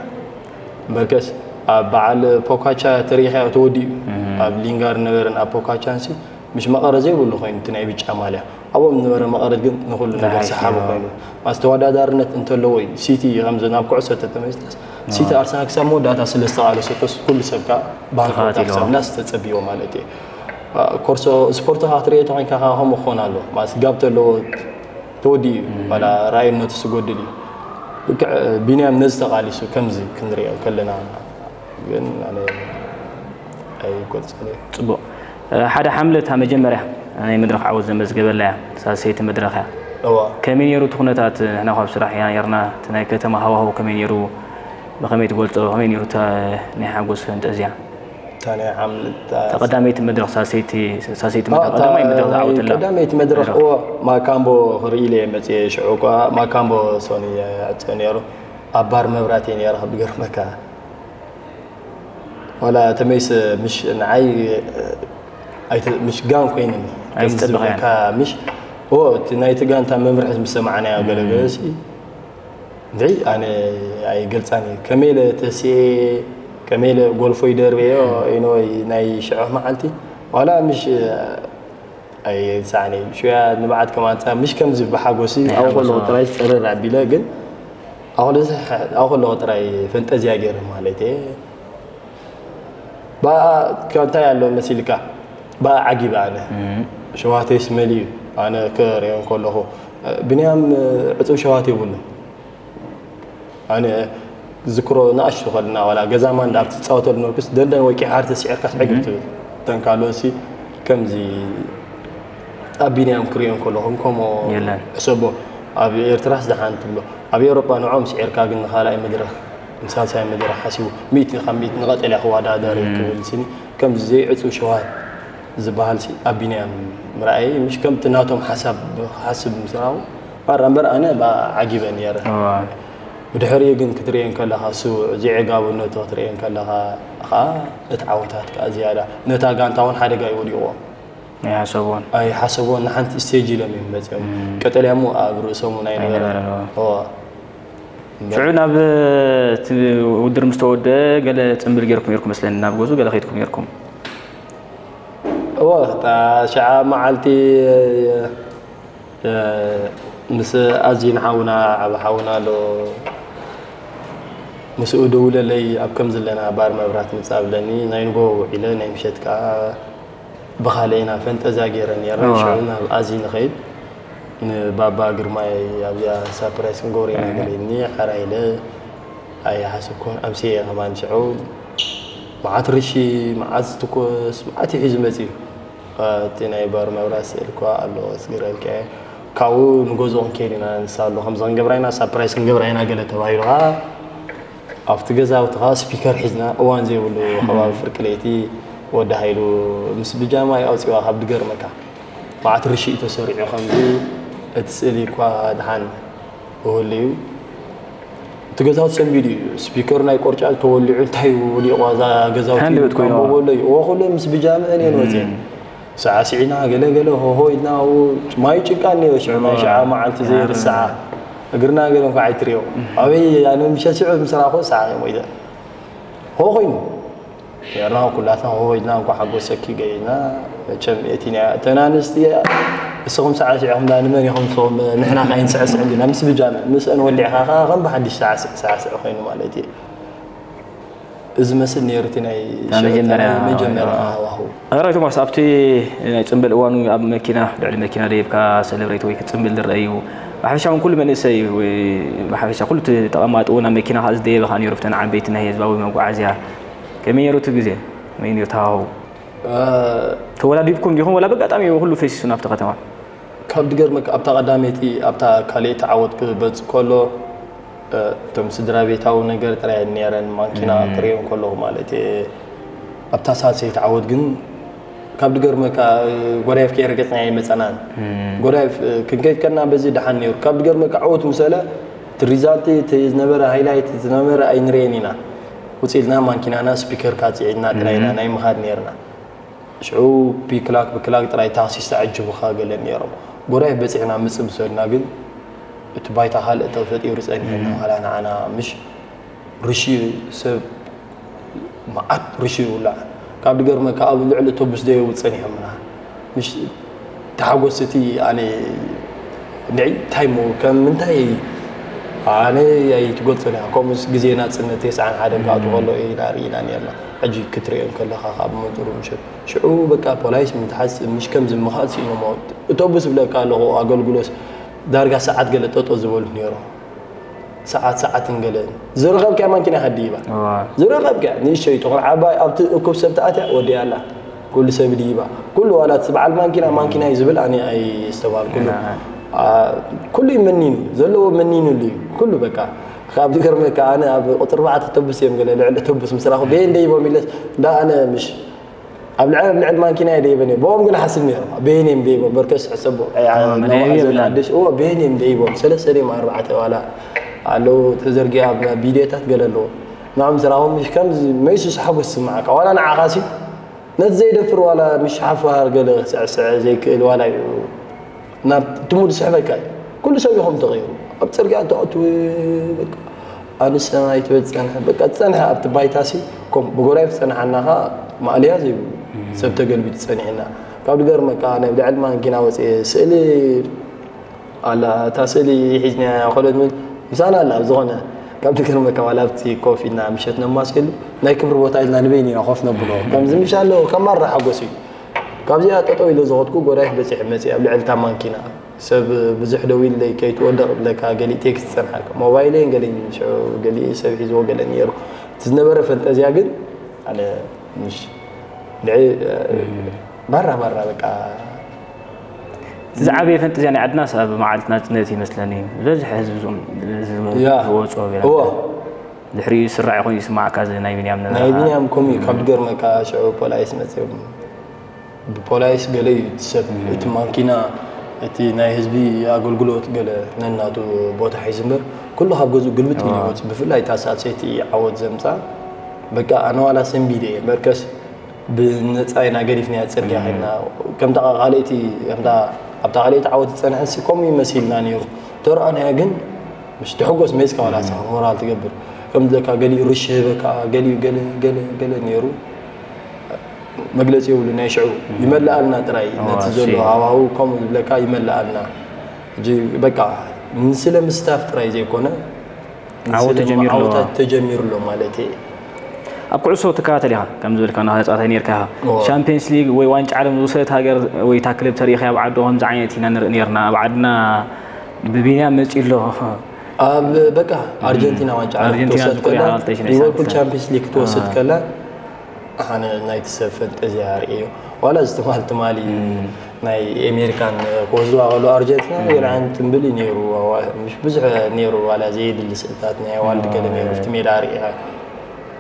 እምበርከስ ኣብ በዓል ፖካቻ ተሪኢኻዮ ተወዲኡ። እም። ኣብ ሊንጋር ነበረን ኣብ ፖካቻንሲ ምሽ መቐረ ዘይብሉ ኮይኑ እቲ ናይ ብጫ ማልያ። ኣብኦም ዝነበረ መቐረት ግን ንኹሉ ነገር ደሓሽ ሰሓቢ ነይሩ። ኮይኑ። ማስ ተወዳዳርነት እንተለዎ እዩ። ሲቲ ከምዚ ናብ ኩዕሶ ተተመልስናስ፣ ሲቲ ኣርሰናል ክሳብ መወዳእታ ስለ ዝተቓለሰቶስ ኩሉ ሰብ ከኣ ባንኮታ ተኸታቲልዎ። ክሳብ ናስ ተጸብዮ ማለት እዩ። ኮርሶ ስፖርት ከኣ ክትርእዮ ተኾይንካ ከኣ ከምኡ ክኾን ኣለዎ። ማስ ጋብ ተለዎ ተወዲኡ እዩ። ዋላ ራእይነቱ ዝጎድል እዩ። ልክዕ ቢንያም ነዚ ተቓሊሱ ከምዚ ክንርእዮ ከለና ግን ኣነ ኣይገልጸን እየ። ጽቡቕ። እ፣ ሓደ ሓምለታ መጀመርያ ናይ መድረኽ ዓወት ዘመዝገበላ እያ። ሳልሰይቲ መድረኽ እያ። እዋ። ከመይ ነይሩ እቲ ኩነታት? ንሕና ካብ ስራሕ ኢና ነርና። እቲ ናይ ከተማ ሃዋህው ከመይ ነይሩ? ብኸመይ ትገልጾ? ከመይ ነይሩ እታ ናይ ሓጎስ ፈንጠዝያ? እታ ናይ ሓምለታ እታ ቀዳመይቲ መድረኽ ሳልሰይቲ፣ ሳልሰይቲ አ፣ መድረኽ፣ እታ ቀዳማይ መድረኽ ናይ ዝዓወተላ ቀዳመይቲ መድረኽ፣ መድረኽ። እዋ፣ ማካምቦ ክርኢ ኢለ እየ መጽየ። ሽዑ እኳ ማካምቦ ሶኒ ይዕጾ ነይሩ። ኣብ ባር መብራህቲ እየ ነይረ፣ ክገርመካ። ዋላ ተመይስ ምሽ ንዓይ ኣይተ-፣ ምሽ ጋን ኮይንን ኣይትጸብኻያን። ከምዝብለካ ምሽ፣ ኦ፣ እቲ ናይቲ ጋንታ መምርሒ ምስ ሰማዕናዮ ገለ ገለ ሲ፣ እንታይ ኣነ ኣይገልጻን እየ። ከመይ ኢለ ተስኤ፣ ከመይ ኢለ ጎልፎ ይደርበዮ፣ ኢኖ ናይ ሽዑ መዓልቲ፣ ዋላ ምሽ ኣይሳዕኒ። ሽያ ንብዓት ከማን ጻ-፣ ምሽ ከምዚ ብሓጎሲ ናይ ኣብኡ ሓጎስ፣ ከለኹ ኣዎ። ጥራይ ጨረር ኣቢለ፣ ግን ኣብኡ ከለኹ፣ ኣብኡ ከለኹ ጥራይ ፈንጠዝያ ገይረ ማለት እየ። ብኣ፣ ካብ እንታይ ኣሎ መሲልካ? ብኣ ዓጊበ ኣነ። እም። ሸዋተይስ መሊኡ። ኣነ ክርእዮ እንከለኹ፣ ብንያም ዕጹብ ሸዋት የብሉን። ኣነ ዝክሮ ንኣሽቱ ከለና ዋላ ገዛ ማንዳ ኣብ ትጻወተሉ ነበርኩስ ደንደን ወይ ቂሓር ተስዒርካስ ዕግብ ትብል። እተን ካልኦትሲ ከምዚ ኣብ ቢንያም ክርእዮ እንከለኹ ከምኡ የለን። ሕሰቦ ኣብ ኤርትራስ ደሓን ትብሎ። ኣብ ኤውሮጳ ንዖም ስዒርካ ግን ንኻልኣይ መድረኽ ንሳልሳይ መድረኽ ሓሲቡ ሚእቲ ካብ ሚእቲ ንቐጠልያ ክወዳደር እዩ ክብል ስኒ ከምዚ ዘይዕፁ ሸዋት ዝበሃል ሲ ኣብ ቢንያም ምርኣየ ምሽ ከምቲ ናቶም ሓሳብ ክሓስብ ምስ ረኣኹ ማራ እምበር ኣነ ብኣ ዓጊበ ነይረ። ብድሕሪኡ ግን ክትርእየን ከለኻ ስውዕ ዘይዕጋብነቱ ክትርእየን ከለኻ ኸዓ እቲ ዓወታት ከዓ ዝያዳ ነታ ጋንታ እውን ሓደጋ እዩ ወዲቕዎም። ኣይሓሰብዎን ኣይሓሰብዎን ንሓንቲ ስቴጅ ኢሎም እዮም መፅኦም። ቀጠልያ እሞ ኣብ ርእሶም እውን ኣይነበረ። ኣይነበረን፣ እዋ። ሽዑ ናብ እቲ ውድድር ምስ ተወደ ገለ ፅምብል ገይርኩም ነርኩም መስለኒ ናብ ገዙ ገለ ከይድኩም ነርኩም። እወ እታ ሸዓ መዓልቲ እ፣ ምስ ኣዚን ሓውና ዓብ ሓውና ኣሎ ምስኡ ደውለለይ ኣብ ከም ዘለና ባር መብራት ምፃ ብለኒ ናይ ንጎ ውዒለ ናይ ምሸት ከዓ ብኻልእ ኢና ፈንጠዛ ገይረ ነርና። ሽዑ ናብ ኣዚ ንኸይድ ንባባ ግርማይ ኣብዚኣ ሳፕራይስ ክንገብሮ ኢና ገለኒ ሓራ ኢለ ኣይሓሰብኩን ኣምስየ ከማን ሽዑ መዓት ርሺ መዓት ትኮስ መዓት እዩ ሒዙ መፅዩ። እቲ ናይ ባር መብራት ስእል እኳ ኣሎ ስግረልካ እየ ካብኡ ንገዝኦ ክንከይድ ኢና ንሳ ኣሎ ከምዚ ክንገብራ ኢና ሳፕራይስ ክንገብራ ኢና ገለ ተባሂሉ ከዓ ኣብቲ ገዛውቲ ከዓ ስፒከር ሒዝና እዋን ዘይብሉ ከባቢ ፍርቂ ለይቲ ወዲ ሃይሉ ምስ ብጃማ ይኣውፅዋ ካብ ድገርመካ መዓት ርሽኢ ተሰሪዑ ከምዚ እቲ ስእሊ እኳ ድሓን ክህሉ እዩ እቲ ገዛውቲ ሰንቢዱ እዩ ስፒከር ናይ ቆርጫ ተወሊዑ እንታይ ወሊቑ እዛ ገዛውቲ ሃንደበት ኮይኑ። በሎ እዩ እዎ ኩሉ ምስ ብጃምአን እየን ወፅየን ሳዕስዒና ገለ ገለ ሆሆ ኢልና ኣብኡ ማይ ጭቃ እኒኦ ሽዑ ናይ ሸዓ መዓልቲ ዘይርስዓ እግርና ገለ እንኳ ኣይትሪኦ ኣበይ ኣነ ምሸት ሽዑ ምስ ረኣኹ ሰዓቕ እዮም ወይዘ ሆ ኮይኑ ጌርና ኩላትና ሆ ኢልና እንኳ ሓጎሰኪ ገይና መቸም እቲ ናይ እተን ኣንስቲ እስኹም ሳዕስዕኹም ዳ ንመን ኢኹም ንስኹም ንሕና ካይንስዕስዕ እንዲና ምስ ብጃመ ምስአን ወሊዕኻ ከዓ ከም ብሓድሽ ሳዕስዕ ሳዕስዕ ኮይኑ ማለት እዩ እዚ መስል ነይሩ እቲ ናይ ናይ መጀመርያ መጀመርያ ሃዋሁ ኣራይ ቶማስ ኣብቲ ናይ ፅምብል እዋኑ ኣብ መኪና ልዕሊ መኪና ደይብካ ሰለብሬት ወይ ክፅምብል ዝረአ እዩ ብሓፈሻ እውን ኩሉ መንእሰይ ወይ ብሓፈሻ ኩሉ እቲ ተቐማጢ እውን ኣብ መኪና ከዓ ዝደየበ ከዓ ነይሩ ብተን ዓበይቲ ናይ ህዝባዊ መጓዓዝያ ከመይ ነይሩ እቲ ግዜ ከመይ ነይሩ ተሃው ተወዳዲብኩም ዲኹም ወላ በጋጣሚ ኩሉ ፈሲሱ ናብቲ ከተማ ካብ ድገርመካ ኣብታ ቀዳመይቲ ኣብታ ካልእቲ ዓወት ክበጽ ከሎ እቶም ስድራ ቤታዊ ነገር ጥራይ ነረን ማንኪና ክሪኦ ከለኹ ማለት እየ ኣብታ ሳልሰይቲ ዓወት ግን ካብ ድገርመካ ጎዳይፍ ከየረገጽና ኣይመጸናን ጎዳይፍ ክንከይድ ከና በዚ ደሓን ነይሩ ካብ ድገርመካ ዓወት ምሰለ እቲ ሪዛልት እቲ ዝነበረ ሃይላይት ዝነበረ ኣይንርእየን ኢና ውፅልና ማንኪናና ስፒከር ካፅዒድና ጥራይና ናይ ምኻድ ነርና ሽዑ ፒክላክ ብክላክ ጥራይ ታክሲ ዝተዓጅቡኻ ገለ ነይሮም። ጎዳይፍ በጺሕና ምጽእ ምስ በልና ግን እቲ ባይታ ካልእ ተፈጢሩ ጸኒሕና ዋላ ንዓና ምሽ ርሽዩ ሰብ መዓት ርሽዩ ይውላዕ ካብ ድገርመካ ኣብ ልዕሊ ቶቡስ ደየው ጸኒሖምና ምሽ ተሓጎስ እቲ ኣነ ንዒ እንታይ ሞ ከም ምንታይ ኣነ ኣይትገልጾን እያ ከምኡስ ግዜ ናጽነት ተስዓን ሓደን ክኣቱ ከሎ ኢና ርኢና ነርና ሕጂ ክትሪኦ ከለኻ ካብ መንጽሩ ምሸት ሽዑ በቃ ፖላይስ ምትሓዝ ምሽ ከም ዝምኻል ስኢኖሞ እቶቡ ዝብለካ ኣለኹ ኣገልግሎት ዳርጋ ሰዓት ገለ ጠጦ ዝበሉ ነይሩ ሰዓት ሰዓትን ገለን ዝረኸብካ ማንኪና ከድይባ ዝረኸብካ ንእሽተይ ትኾን ዓባይ ኣብቲ እኩብ ሰብ ተኣትያ ወዲያ ኣላ ኩሉ ሰብ ድይባ ኩሉ ዋላ እቲ በዓል ማንኪና ማንኪና እዩ ዝብል ኣነ ኣይስተባልኩሉ ኩሉ እዩ መኒኑ ዘለዎ መኒኑሉ እዩ ኩሉ በቃ ካብ ዝገርመካ ኣነ ኣብ ቁፅሪ ባዕተ ተብስ እዮም ገለ ልዕሊ ተብስ ምስ ራኹ በየን ደይቦም ኢለስ እንዳ ኣነ ምሽ ኣብ ልዕል ኣብ ልዕል ማንኪና እየ ደይበን እየ ብኦም ግን ሓስብ ነይሮም በየን እዮም ደይቦም በርከስ ሕሰቦ ኣዲሽ እዎ በየን እዮም ደይቦም ሰለስተ ደም ኣርባዕተ ዋላ ኣለዉ ተዘርጊ ኣብ ቪድዮታት ገለ ኣለዎ ንዖም ስራኹም ከምዚ መይሱስ ሓጎስ ስማዓካ ዋላ ንዓኻሲ ነቲ ዘይደፍር ዋላ ምሽ ሓፋር ገለ ክስዕስዕ ዘይክእል ዋላ እዩ ናብ ትሙድ ዝስሕበካ እዩ ኩሉ ሰብ ይኹም ተቐይሩ ኣብ ፅርግያ ተቕቱ ኣንሰ ኣይትበል ፀንሐ በቃ ፀንሐ ኣብቲ ባይታሲ ከም ብጎራይ ዝፀንሓናኻ ማእለያ ዘይብሉ ሰብ ተገልቢጡ ፀኒሕና ካብ ድገርመካ ናይ ብልዕሊ ማንኪና ወፅየ ስእሊ ኣላ እታ ስእሊ ሒዝና ኮለት ምን ምሳና ኣላ ዝኾነ ካብ ድገርመካ ዋላ ኣብቲ ኮፍ ኢልና ምሸት ነማስየሉ ናይ ክብሪ ቦታ ኢልና ንበይን ኢና ኮፍ ነብሎ ከምዚ ምሽ ኣለዎ ከማራ ሓጎስ እዩ ካብዚኣ ጠጠው ኢለ ዝኸድኩ ጎዳይፍ በፂሐ መፅእ ኣብ ልዕሊ እታ ማንኪና ሰብ ብዙሕ ደው ኢለይ ከይትወደቕ ብለካ ገሊእ ቴክስት ፀንሓካ ሞባይለይን ገለኝ ሽዑ ገሊእ ሰብ ሒዝዎ ገለ ነይሩ እቲ ዝነበረ ፈንጠዝያ ግን ኣነ ምሽ ልዕ ባራ ባራ በቃ እቲ ዝዓበየ ፈንጠዝያ ናይ ዓድናስ ኣብ መዓልቲ ናጽነት ይመስለኒ ዝበዝሕ ህዝቢ ዝም- ዝም- ያ። ዝወፅኦ ቤላ እዎ። ድሕሪኡ ስራዕ ኮይኑ ይስማዕካ እዚ ናይ ቢንያም ነበረ ናይ ቢንያም ከምኡ እዩ ካብ ዝገርመካ ሽዑ ፖላይስ መፅኦም ብፖላይስ ገለ እዩ እቲ ሰብ እቲ ማንኪና እቲ ናይ ህዝቢ ኣገልግሎት ገለ ነናቱ ቦታ ሒዙ እምበር ኩሉ ካብ ገዝኡ ግልብጥ ኢሉ ይወፅ ብፍላይ እታ ሳልሰይቲ ዓወት ዘምፃ በቃ ኣነ ዋላ ሰንቢደ እየ በርከስ ብነፃ ኢና ገዲፍናያ ፅርግያ ከድና ከምታ ካልኣይቲ ከምታ ኣብታ ካልኣይቲ ዓወት ዝፀንሐ ሲ ከምኡ ይመሲልና ነይሩ ተረኣናያ ግን ምሽ ትሕጎስ መይዝካ ዋላ ንስኻ ሞራል ትገብር ከም ዝለካ ገሊኡ ርሽ ህበካ ገሊኡ ገለ ገለ ገለ ነይሩ መግለፂ የብሉ ናይ ሽዑ ይመልኣልና ጥራይ ነቲ ዘሎ ሃዋሁ ከምኡ ዝብለካ ይመልኣልና ሕጂ በቃ ንስለ ምስታፍ ጥራይ ዘይኮነ ዓወት ተጀሚሩ ኣሎ። ዓወታት ተጀሚሩ ኣሎ ማለት እየ ኣብ ኩዕሶ ትከታተል ኢኻ ከም ዝበልካ ናኻ ተፃዋታይ ነርካ ኢኻ እዎ። ሻምፒየንስ ሊግ ወይ ዋንጫ ዓለም ዝወሰደት ሃገር ወይ እታ ክለብ ተሪኢኻ ኣብ ዓዶ ከምዚ ዓይነት ኢና ንርኢ ነርና ኣብ ዓድና ብቢንያም መፂኡ ኣሎ ኣብ በቃ ኣርጀንቲና ዋንጫ ዓለም ኣርጀንቲና ክትወሰድ ዝኮነ ከላ ሓላልታ ሽነ ሊቨርፑል ሳልሳ። ቻምፒየንስ ሊግ ክትወስድ ከላ ኣነ ናይቲ ሰብ ፈንጠዝያ ርእዮ ዋላ እዚ ትማል ትማሊ ናይ ኤሜሪካን ክወስድዋ ከሎ ኣርጀንቲና ገለ ዓይነት ትንብል እዩ ነይሩ ኣዋ- ምሽ ብዙሕ ነይሩ ዋላ ዘየድሊ ስእልታት ናይ ዋልድ ገለ ነይሩ ኣብቲ ሜዳ ርኢኻ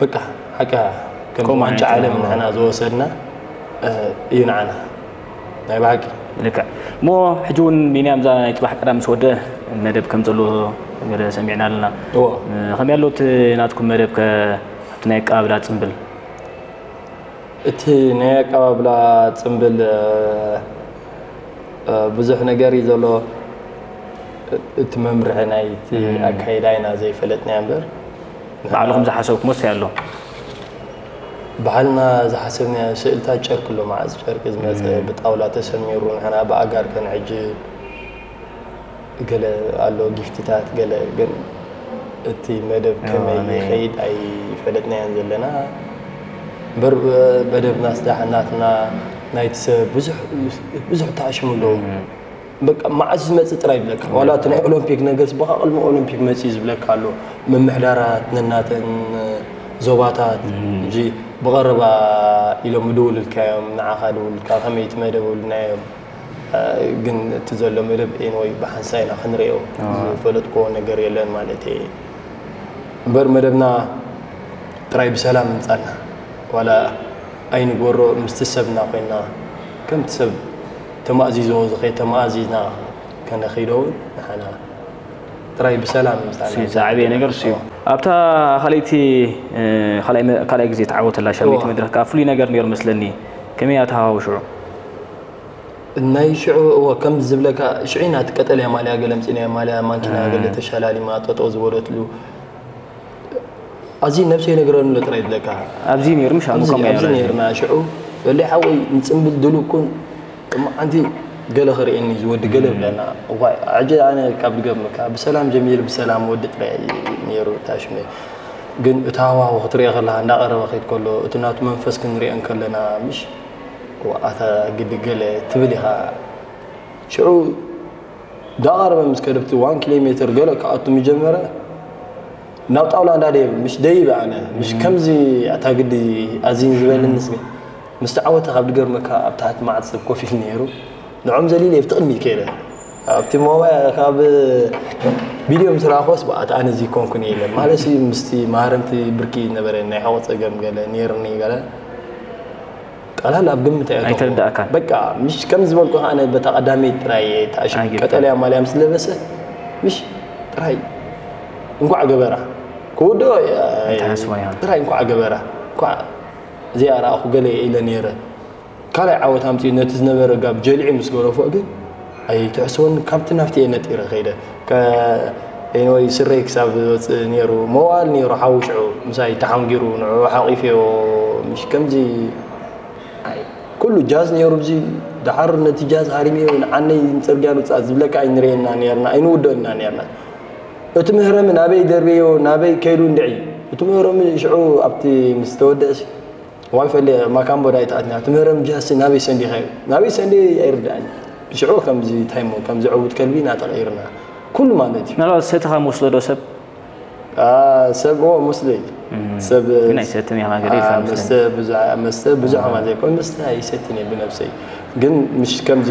በቃ ሓቂ ከም ከምኡ ዋንጫ ዓይነት ዓለም እዩ። ንሕና ዝወሰድና እ፣ እዩ ንዓና ናይ ብሓቂ ልክዕ እሞ ሕጂ እውን ቢንያም እዛ ናይ ፅባሕ ቀዳም ምስ ወደ መደብ ከም ዘሎ ገለ ሰሚዕና ኣለና እዎ ከመይ ኣሎ እቲ ናትኩም መደብ ከ ኣብቲ ናይ ኣቀባብላ ፅምብል እቲ ናይ ኣቀባብላ ፅምብል እ፣ እ፣ ብዙሕ ነገር እዩ ዘሎ እቲ መምርሒ ናይ እቲ ኣካይዳ ኢና ዘይፈለጥና እምበር ባዕልኹም ዝሓሰብኩሞ እንታይ ኣሎ ባዕልና ዝሓሰብና ስእልታት ጨርቂ ኣሎ መዓዝ ጨርቂ ዝመፀ ብጣውላ ተሰሚሩ ንሕና ብኣጋር ከንዕጅብ ገለ ኣሎ ጊፍትታት ገለ ግን እቲ መደብ ከመይ ናይ- ይኸይድ ኣይፈለጥናያን ዘለና እምበር መደብና ስዳሕ ናትና ናይቲ ሰብ ብዙሕ ብዙሕ ተኣሽሙ ኣለዎ በቃ መዓስ ዝመፅእ ጥራይ ይብለካ ዋላ እቲ ናይ ኦሎምፒክ ነገርስ በቃ ቅድሚ ኦሎምፒክ መፅእ ዝብለካ ኣሎ ምምሕዳራት ነናተን ዞባታት እንጂ ብቐረባ ኢሎም ምድውልልካ እዮም ንዓኻ ድውልልካ ከመይ እቲ መደብ ውልናዮም ግን እቲ ዘሎ መደብ ኤንወይ ብሓንሳብ ኢና ክንሪኦ ዝፈለጥክዎ ነገር የለን ማለት እየ እምበር መደብና ጥራይ ብሰላም ምምፃና ዋላ ኣይንግበሮ ምስቲ ሰብና ኮይንና ከምቲ ሰብ ተማእዚዞ ዝኸይ ተማእዚዝና ከነኺዶ እውን ንሓና ጥራይ ብሰላም ምምፃና ዝዓበየ ነገር እሱ እዩ ኣብታ ካልኣይቲ ካልኣይ ግዜ ተዓወተላ ሻመይቲ መድረክ ከዓ ፍሉይ ነገር ነይሩ መስለኒ ከመይ ኣተሃዋወ ሽዑ ናይ ሽዑ እወ ከም ዝብለካ ሽዑ ኢና እቲ ቀጠልያ ማልያ ገለ ምፅናያ ማልያ ማንኪና ገለ ተሻላሊማ ጠጠው ዝበለትሉ ኣዚ ነብሰይ ነግረሉ ጥራይ ይብለካ ኣብዚ ነይሩ ምሽ ኣሙ ከምኡ ኣብዚ ያለ ነርና ሽዑ በሊ ሓወይ ንፅምብል ድሉ ኩን እሞ ሓንቲ ገለ ክርእየኒ ዝወዲ ገለ ብለና እዋይ ሕጂ ኣነ ካብ ድገርመካ ብሰላም ጀሚር ብሰላም ወዲ ጥራይ ነይሩ ታሽመ ግን እቲ ሃዋሁ ክትሪኦ ከለካ እንዳቀረበ ከይድ ከሎ እቲ ናቱ መንፈስ ክንሪኦ እንከለና ምሽ ኣታ ግዲ ገለ ትብል ኢኻ ሽዑ ዳቐረበ ምስ ከደብቲ ዋን ኪሎ ሜትር ገለ ክኣቱ ምጀመረ ናብ ጣውላ እንዳደየብ ምሽ ደይበ ኣነ ምሽ ከምዚ ኣታ ግዲ ኣዚን ዝበልኒ ስኒ ምስ ተዓወተ ካብ ድገርመካ ኣብ ታሕቲ ማዕፅብ ኮፍ ኢሉ ነይሩ ንዖም ዘሊለ ኣብቲ ቅድሚ ከይደ ኣብቲ ሞባይል ካብ ቪድዮ ምስ ረኣኾስ በኣት ኣነ እዚ ኮንኩን የለን ማለት ምስቲ ማህረምቲ ብርኪ ነበረ ናይ ሓቆ ፀገም ገለ ነይርኒ ገለ ቀላል ኣብ ግምት ኣየእተኹ ኣይተረዳእካን። በቃ ምሽ ከም ዝበልኩ ኣነ በታ ቀዳመይ ጥራይ ተኣሽ ኣይገባን። ቀጠልያ ማልያ ምስ ለበሰ ምሽ ጥራይ እንኳዕ ገበራ ክውድኦ ኣይትሓስቦን ኢኻ። ጥራይ እንኳዕ ገበራ እንኳዕ እዚኣ ረኣኹ ገለ ኢለ ነይረ ካልኣይ ዓወት ኣምፅኡ ነቲ ዝነበረ ጋብ ጀሊዑ ምስ ገረፎ ግን ኣይትሕስቦን ካብቲ ናብቲ እየ ነጢረ ከይደ ወይ ስረይ ክሳብ ዝወፅእ ነይሩ መዋል ነይሩ ሓዊ ሽዑ ምሳይ ተሓንጊሩ ንዕኡ ሓቂፈዮ ምሽ ከምዚ ኩሉ ጃዝ ነይሩ ብዚ ደሓር ነቲ ጃዝ ሃሪመዮ ንዓነይ ንፅርግያ ንውፃእ ዝብለካ ኣይንርእየና ነርና ኣይንውደኦ ኢና ነርና እቲ ምህረሚ ናበይ ደርበዮ ናበይ ከይዱ እንድዒ እቲ ምህረሚ ሽዑ ኣብቲ ምስ ተወደእሲ ዋን ፈለ ማካምቦ ዳይ ተኣትና እቲ ምህረሚ ጃዝ ናበይ ሰንዲኻዮ ናበይ ሰንዲ ኣይርዳእኒ ሽዑ ከምዚ ታይሞ ከምዚ ዕቡድ ከልቢ ናተቐይርና ኩሉ ማለት እዩ ምናልባት ሰትኻ ምወስዶ ዶ ሰብ አ፣ ሰብ ኦ መስለይ ሰብ ግን ኣይሰትን ኢኻ ገለ ኢልካ አ፣ መስለኒ። መስተ ብዙ- መስተ ብዙሕ ማ ዘይኮን መስተ ኣይሰትን እየ ብነብሰይ ግን ምሽ ከምዚ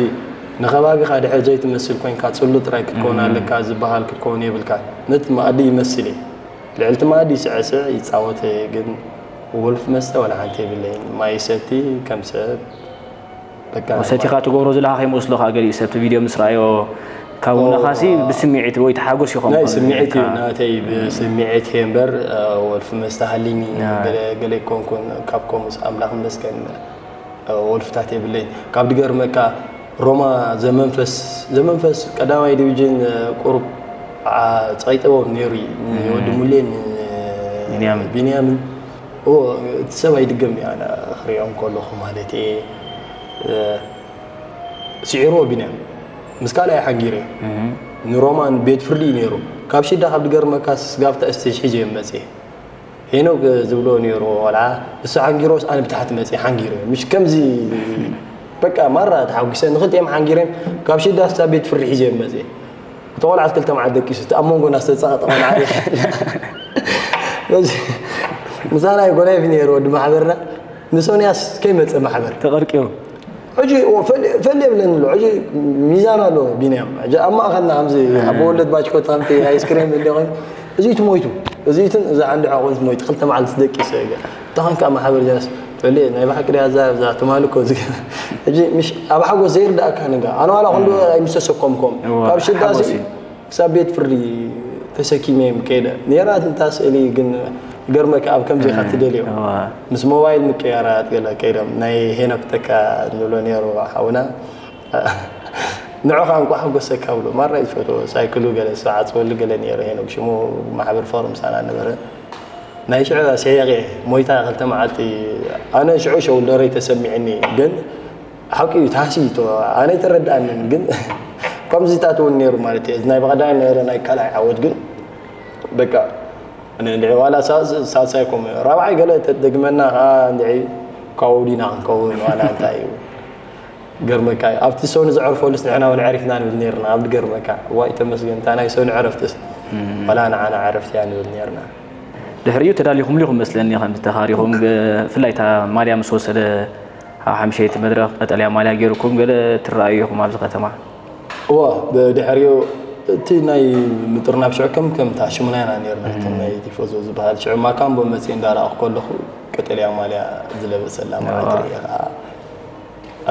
ንኸባቢኻ ድሕር ዘይትመስል ኮይንካ ጽሉ ጥራይ ክትከውን ኣለካ ዝበሃል ክትከውን የብልካ። ነቲ መኣዲ ይመስል እየ። ልዕልቲ መኣዲ ይስዕስዕ ይጻወት እየ፣ ግን ወልፊ መስተ ዋላ ሓንቲ የብለይን። ማይ ይሰቲ ከም ሰብ በቃ ሰቲኻ ትገብሮ ዘለኻ ከይመስሎ ከዓ ገሊኡ ሰብ እቲ ቪድዮ ምስ ረኣዮ ካብ ውነኻሲ ብስምዒት ወይ ተሓጎስ ይኸውን ናይ ከሎ ስምዒት እዩ ዝረኣየካ። ናተይ ብስምዒት እየ እምበር ወልፊ መስተ ሃሊኒ ገለ ገለ ይኮንኩን ካብ ከምኡስ ኣምላኽ ይመስገን። ወልፍታት የብለይን። ካብ ድገርመካ ሮማ ዘመንፈስ ዘመንፈስ ቀዳማይ ዲቪዥን ቁሩብ ጸቂጥዎም ነይሩ እዩ። ወዲ ሙሌን ቢንያምን። ቢንያምን እቲ ሰብ ኣይድገም እዩ። ኣነ ክሪኦም ከለኹ ማለት እየ። ስዒርዎ ቢንያም ምስ ካልኣይ ሓንጊረ ንሮማን ቤት ፍርዲ እዩ ነይሩ። ካብ ሽዳ ካብ ድገርመካ ስጋብታ ስቴጅ ሒዘ እዮም መፅእ። ሄኖክ ዝብሎ ነይሩ ቆልዓ እሱ ሓንጊሮስ ኣነ ብታሕቲ መፅእ ሓንጊረ ምሽ ከምዚ በቃ ማራ ተሓጒሰ ንክልቲኦም ሓንጊረን ካብ ሽዳ ስታ ቤት ፍርዲ ሒዘ እዮም መፅእ። እቲ ቆልዓ ክልተ መዓልቲ ደቂሱ እቲ ኣብ መንጎና ዝተፀቐጠ ቆልዓ ምሳና ጎናይፍ ነይሩ ወዲ ማሕበርና ንሶንያስ ከይመፀ ማሕበር ተቐርቅዮ ሕጂ ፈል የብለን ኣሎ ሕጂ ሚዛን ኣሎ ቢንያም ሕጂ ኣብ ማእኸልና ከምዚ ኣብ ወለድ ባጭኮት ከምቲ ኣይስክሬም እንደ ኮይኑ እዚት ሞይቱ እዚትን እዛ ዓንዲ ሓቆን ሞይቱ ክልተ መዓልቲ ደቂሰ እታ ኸንካ ማሕበር ጃስ ፈል ናይ ብሓቂ ዲያ እዛ እዛ ትማሊ እኮ እዚ ሕጂ ምሽ ኣብ ሓጎስ ዘይርዳእካ ንጋ ኣነ ዋላ ክንዱ ኣይምሰሰኮምኮም ካብ ሽዳሲ ክሳብ ቤት ፍርዲ ተሰኪመ እዮም ከይደ ነራት እንታ ስእሊ ግን ገርመካ ኣብ ከምዚ ኢኻ ትደልዮ ምስ ሞባይል ምቅያራት ገለ ከይዶም ናይ ሄኖክ ተካ ንብሎ ነይሩ ሓውና ንዑኻ እንኳ ሓጎሰካ ብሎ ማራ እዩ ዝፈትዎ ሳይክሉ ገለ ዝዓፅወሉ ገለ ነይሩ ሄኖክ ሽሙ ማሕበር ፍቅሪ ምሳና ነበረ ናይ ሽዑ ስሒቐ ሞይታ ክልተ መዓልቲ ኣነ ሽዑ ሸውለረይ ተሰሚዕኒ ግን ሓቂ እዩ ታህሲ ኣነ ኣይተረድኣንን ግን ከምዚታት እውን ነይሩ ማለት እዩ ናይ ብቐዳይ ነበረ ናይ ካልኣይ ዓወት ግን በቃ እንድዒ ዋላ ሳልሳይ ኮም ራብዓይ ገለ ተደግመና ከዓ እንድዒ ካብኡ ዲና ክንከውን ዋላ እንታይ እዩ ገርመካ እዩ ኣብቲ ሰው ንዝዕርፈሉስ ንሕና እውን ዕሪፍና ንብል ነርና ኣብ ገርመካ ዋይ ተመስገን እታ ናይ ሰው ንዕረፍትስ ዋላ ንዓና ዕረፍቲ እያ ንብል ነርና ድሕሪኡ ተዳሊኹምሉ ኢኹም መስለኒ ከም ዝተኻሪኹም ብፍላይ እታ ማልያ ምስ ወሰደ ኣብ ሓምሸይቲ መድረኽ ቀጠልያ ማልያ ገይርኩም ገለ ትረኣዩ ኢኹም ኣብዚ ከተማ እዋ ብድሕሪኡ እቲ ናይ ምጥርናፍ ሽዑ ከም ከም እታ ሽሙና ኢና ነርና እቶም ናይ ቲፎዞ ዝበሃል ሽዑ ማካምቦ መፅእ እንዳረኣኹ ከለኹ ቀጠልያ ማልያ ዝለበሰላ መዓልቲ ርኤ ከዓ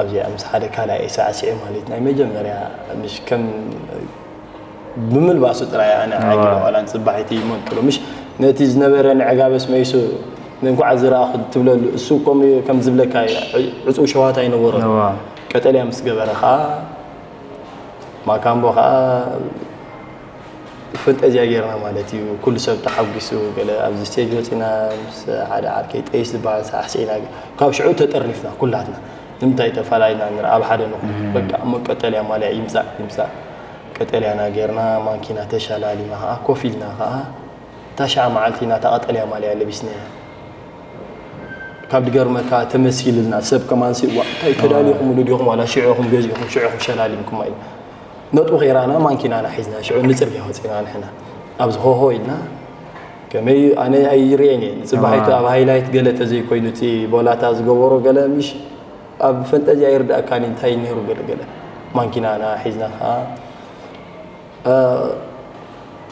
ኣብዚኣ ምስ ሓደ ካልኣይ ሳዕስዒ ማለት ናይ መጀመርያ ምሽ ከም ብምልባሱ ጥራይ ኣነ ዓጊለ ዋላ ንፅባሒቲ ይመንጥሎ ምሽ ነቲ ዝነበረ ንዕጋበስ መይሱ እንኳዕ ዝረኣኹ ትብለሉ እሱ ከም ከም ዝብለካ እዩ ዕፁው ሸዋት ኣይነበሮን ቀጠልያ ምስ ገበረ ከዓ ማካምቦ ከዓ ፈንጠዝያ ጌርና ማለት እዩ ኩሉ ሰብ ተሓጒሱ ገለ ኣብዚ ስቴጅ ወፂና ምስ ሓደ ዓርከይ ጠይስ ዝበሃል ሳሕሲዕና ካብ ሽዑ ተጠርኒፍና ኩላትና ንምንታይ ተፈላይና ንር ኣብ ሓደ ንኹ በቃ እሞ ቀጠልያ ማልያ ይምፃእ ይምፃእ ቀጠልያና ጌርና ማንኪና ተሻላሊና ከዓ ኮፍ ኢልና ከዓ እታ ሻዓ መዓልቲ ናታ ቀጠልያ ማልያ ለቢስናያ ካብ ድገርመካ ተመሲልና ሰብ ከማን ሲ ዋ እንታይ ተዳሊኹምሉ ዲኹም ዋላ ሽዑኹም ገዚኹም ሽዑኹም ሸላሊምኩም ኢልና ነጥቡ ኸይራና ማንኪናና ሒዝና ሽዑ ንፅርግያ ወፂና ንሕና ኣብዚ ሆሆ ኢልና ከመይ ኣነ ኣይርእየን እየ ንፅባሒቱ ኣብ ሃይላይት ገለ ተዘይኮይኑ እቲ ቦላታ ዝገበሮ ገለ ምሽ ኣብ ፈንጠዝያ ይርዳእካኒ እንታይ ነይሩ ገለ ገለ ማንኪናና ሒዝና ከዓ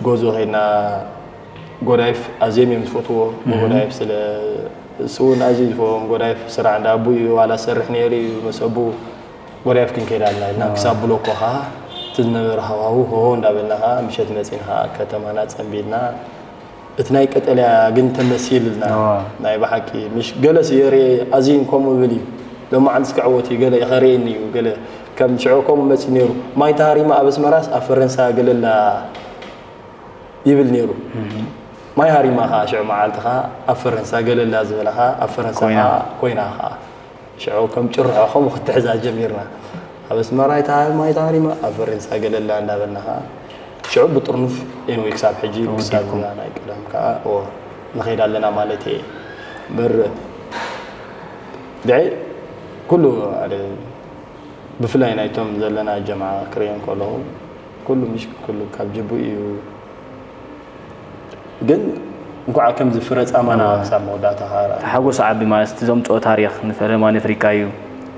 ጎዞ ኸይድና ጎዳይፍ ኣዝዮም እዮም ዝፈትዎ ጎዳይፍ ስለ እሱ እውን ኣዝዩ ዝፈትዎም ጎዳይፍ ስራሕ እንዳ ኣቡ እዩ ዋላ ሰርሕ ነይሩ እዩ ምስ ኣቡ ጎዳይፍ ክንከይድ ኣለና ኢልና ክሳብ ብሎኮ ኸዓ እቲ ዝነበረ ሃዋሁ ሆሆ እንዳበልና ኸዓ ምሸት መፂና ኸዓ ከተማና ፀንቢልና እቲ ናይ ቀጠልያ ግን ተመሲልና ናይ ብሓቂ ምሽ ገለስ የርኤ ኣዝይን ከምኡ ብል እዩ ሎማዓንትስ ክዕወት እዩ ገለ ከርእየኒ እዩ ገለ ከም ሽዑ ከምኡ መፂ ነይሩ ማይ ተሃሪማ ኣብ ኣስመራስ ኣብ ፈረንሳ ገለላ ይብል ነይሩ ማይ ሃሪማ ከዓ ሽዑ መዓልቲ ከዓ ኣብ ፈረንሳ ገለላ ዝበለ ከዓ ኣብ ፈረንሳ ኮይና ከዓ ሽዑ ከም ጭርሖ ከምኡ ክትሕዛ ጀሚርና ኣብ ኣስመራ ይተሃ ማይ ተሃሪማ ኣብ ፈረንሳ ገለላ እንዳበልና ከዓ ሽዑ ብጥርኑፍ ኤንወይ ክሳብ ሕጂ ክሳብ ናይ ቀደም ከዓ ንኸይድ ኣለና ማለት እየ በር ድዒ ኩሉ ብፍላይ ናይቶም ዘለና ጀምዓ ክርእዮም ከለኹ ኩሉ ምሽ ኩሉ ካብ ጅቡ እዩ ግን እንኳዕ ከምዚ ፍረ ፃማና ክሳብ መወዳእታ ሓጎስ ዓቢ ማለት እቲ ዘምፅኦ ታሪክ ንፈለማ ንፍሪቃ እዩ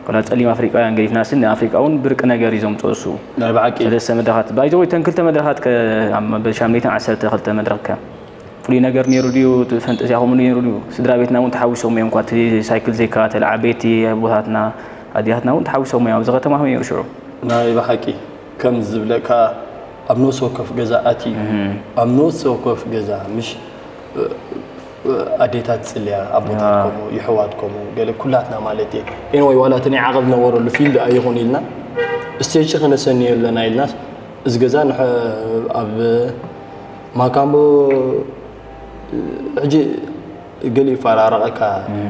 ወላ ጸሊም ኣፍሪቃውያን ገዲፍናሲ ንኣፍሪቃ እውን ብርቂ ነገር እዩ ዘምጽኦ እሱ። ናይ ብሓቂ። ሰለስተ መድረኻት ባይዘወይ፣ እተን ክልተ መድረኻት ከ ኣብ መበል ሻምናይተን ዓሰርተ ክልተ መድረኽ ከ ፍሉይ ነገር ነይሩ ድዩ? እቲ ፈንጠዝያ ከምኡ ነይሩ ድዩ? ስድራ ቤትና እውን ተሓዊሶም እዮም እኳ፣ እቲ ሳይክል ዘይከታተል ዓበይቲ ኣቦታትና ኣዴታትና እውን ተሓዊሶም እዮም። ኣብዚ ከተማ ከመይ ነይሩ ሽዑ? ናይ ብሓቂ ከም ዝብለካ ኣብ ነፍሲ ወከፍ ገዛ ኣትዩ። ኣብ ነፍሲ ወከፍ ገዛ ምሽ ኣዴታት ጽልያ፣ ኣቦታት ከምኡ፣ ይሕዋት ከምኡ፣ ገለ ኩላትና ማለት እየ። ኤንወይ ዋላ እቲ ናይ ዓቐብ ነበረሉ ፊልድ ኣይኹን ኢልና ስቴጅ ከነሰንዮ ኣለና ኢልናስ፣ እዚ ገዛ ንሐ-፣ ኣብ ማካምቦ ሕጂ ገሊኡ ይፈራረቐካ።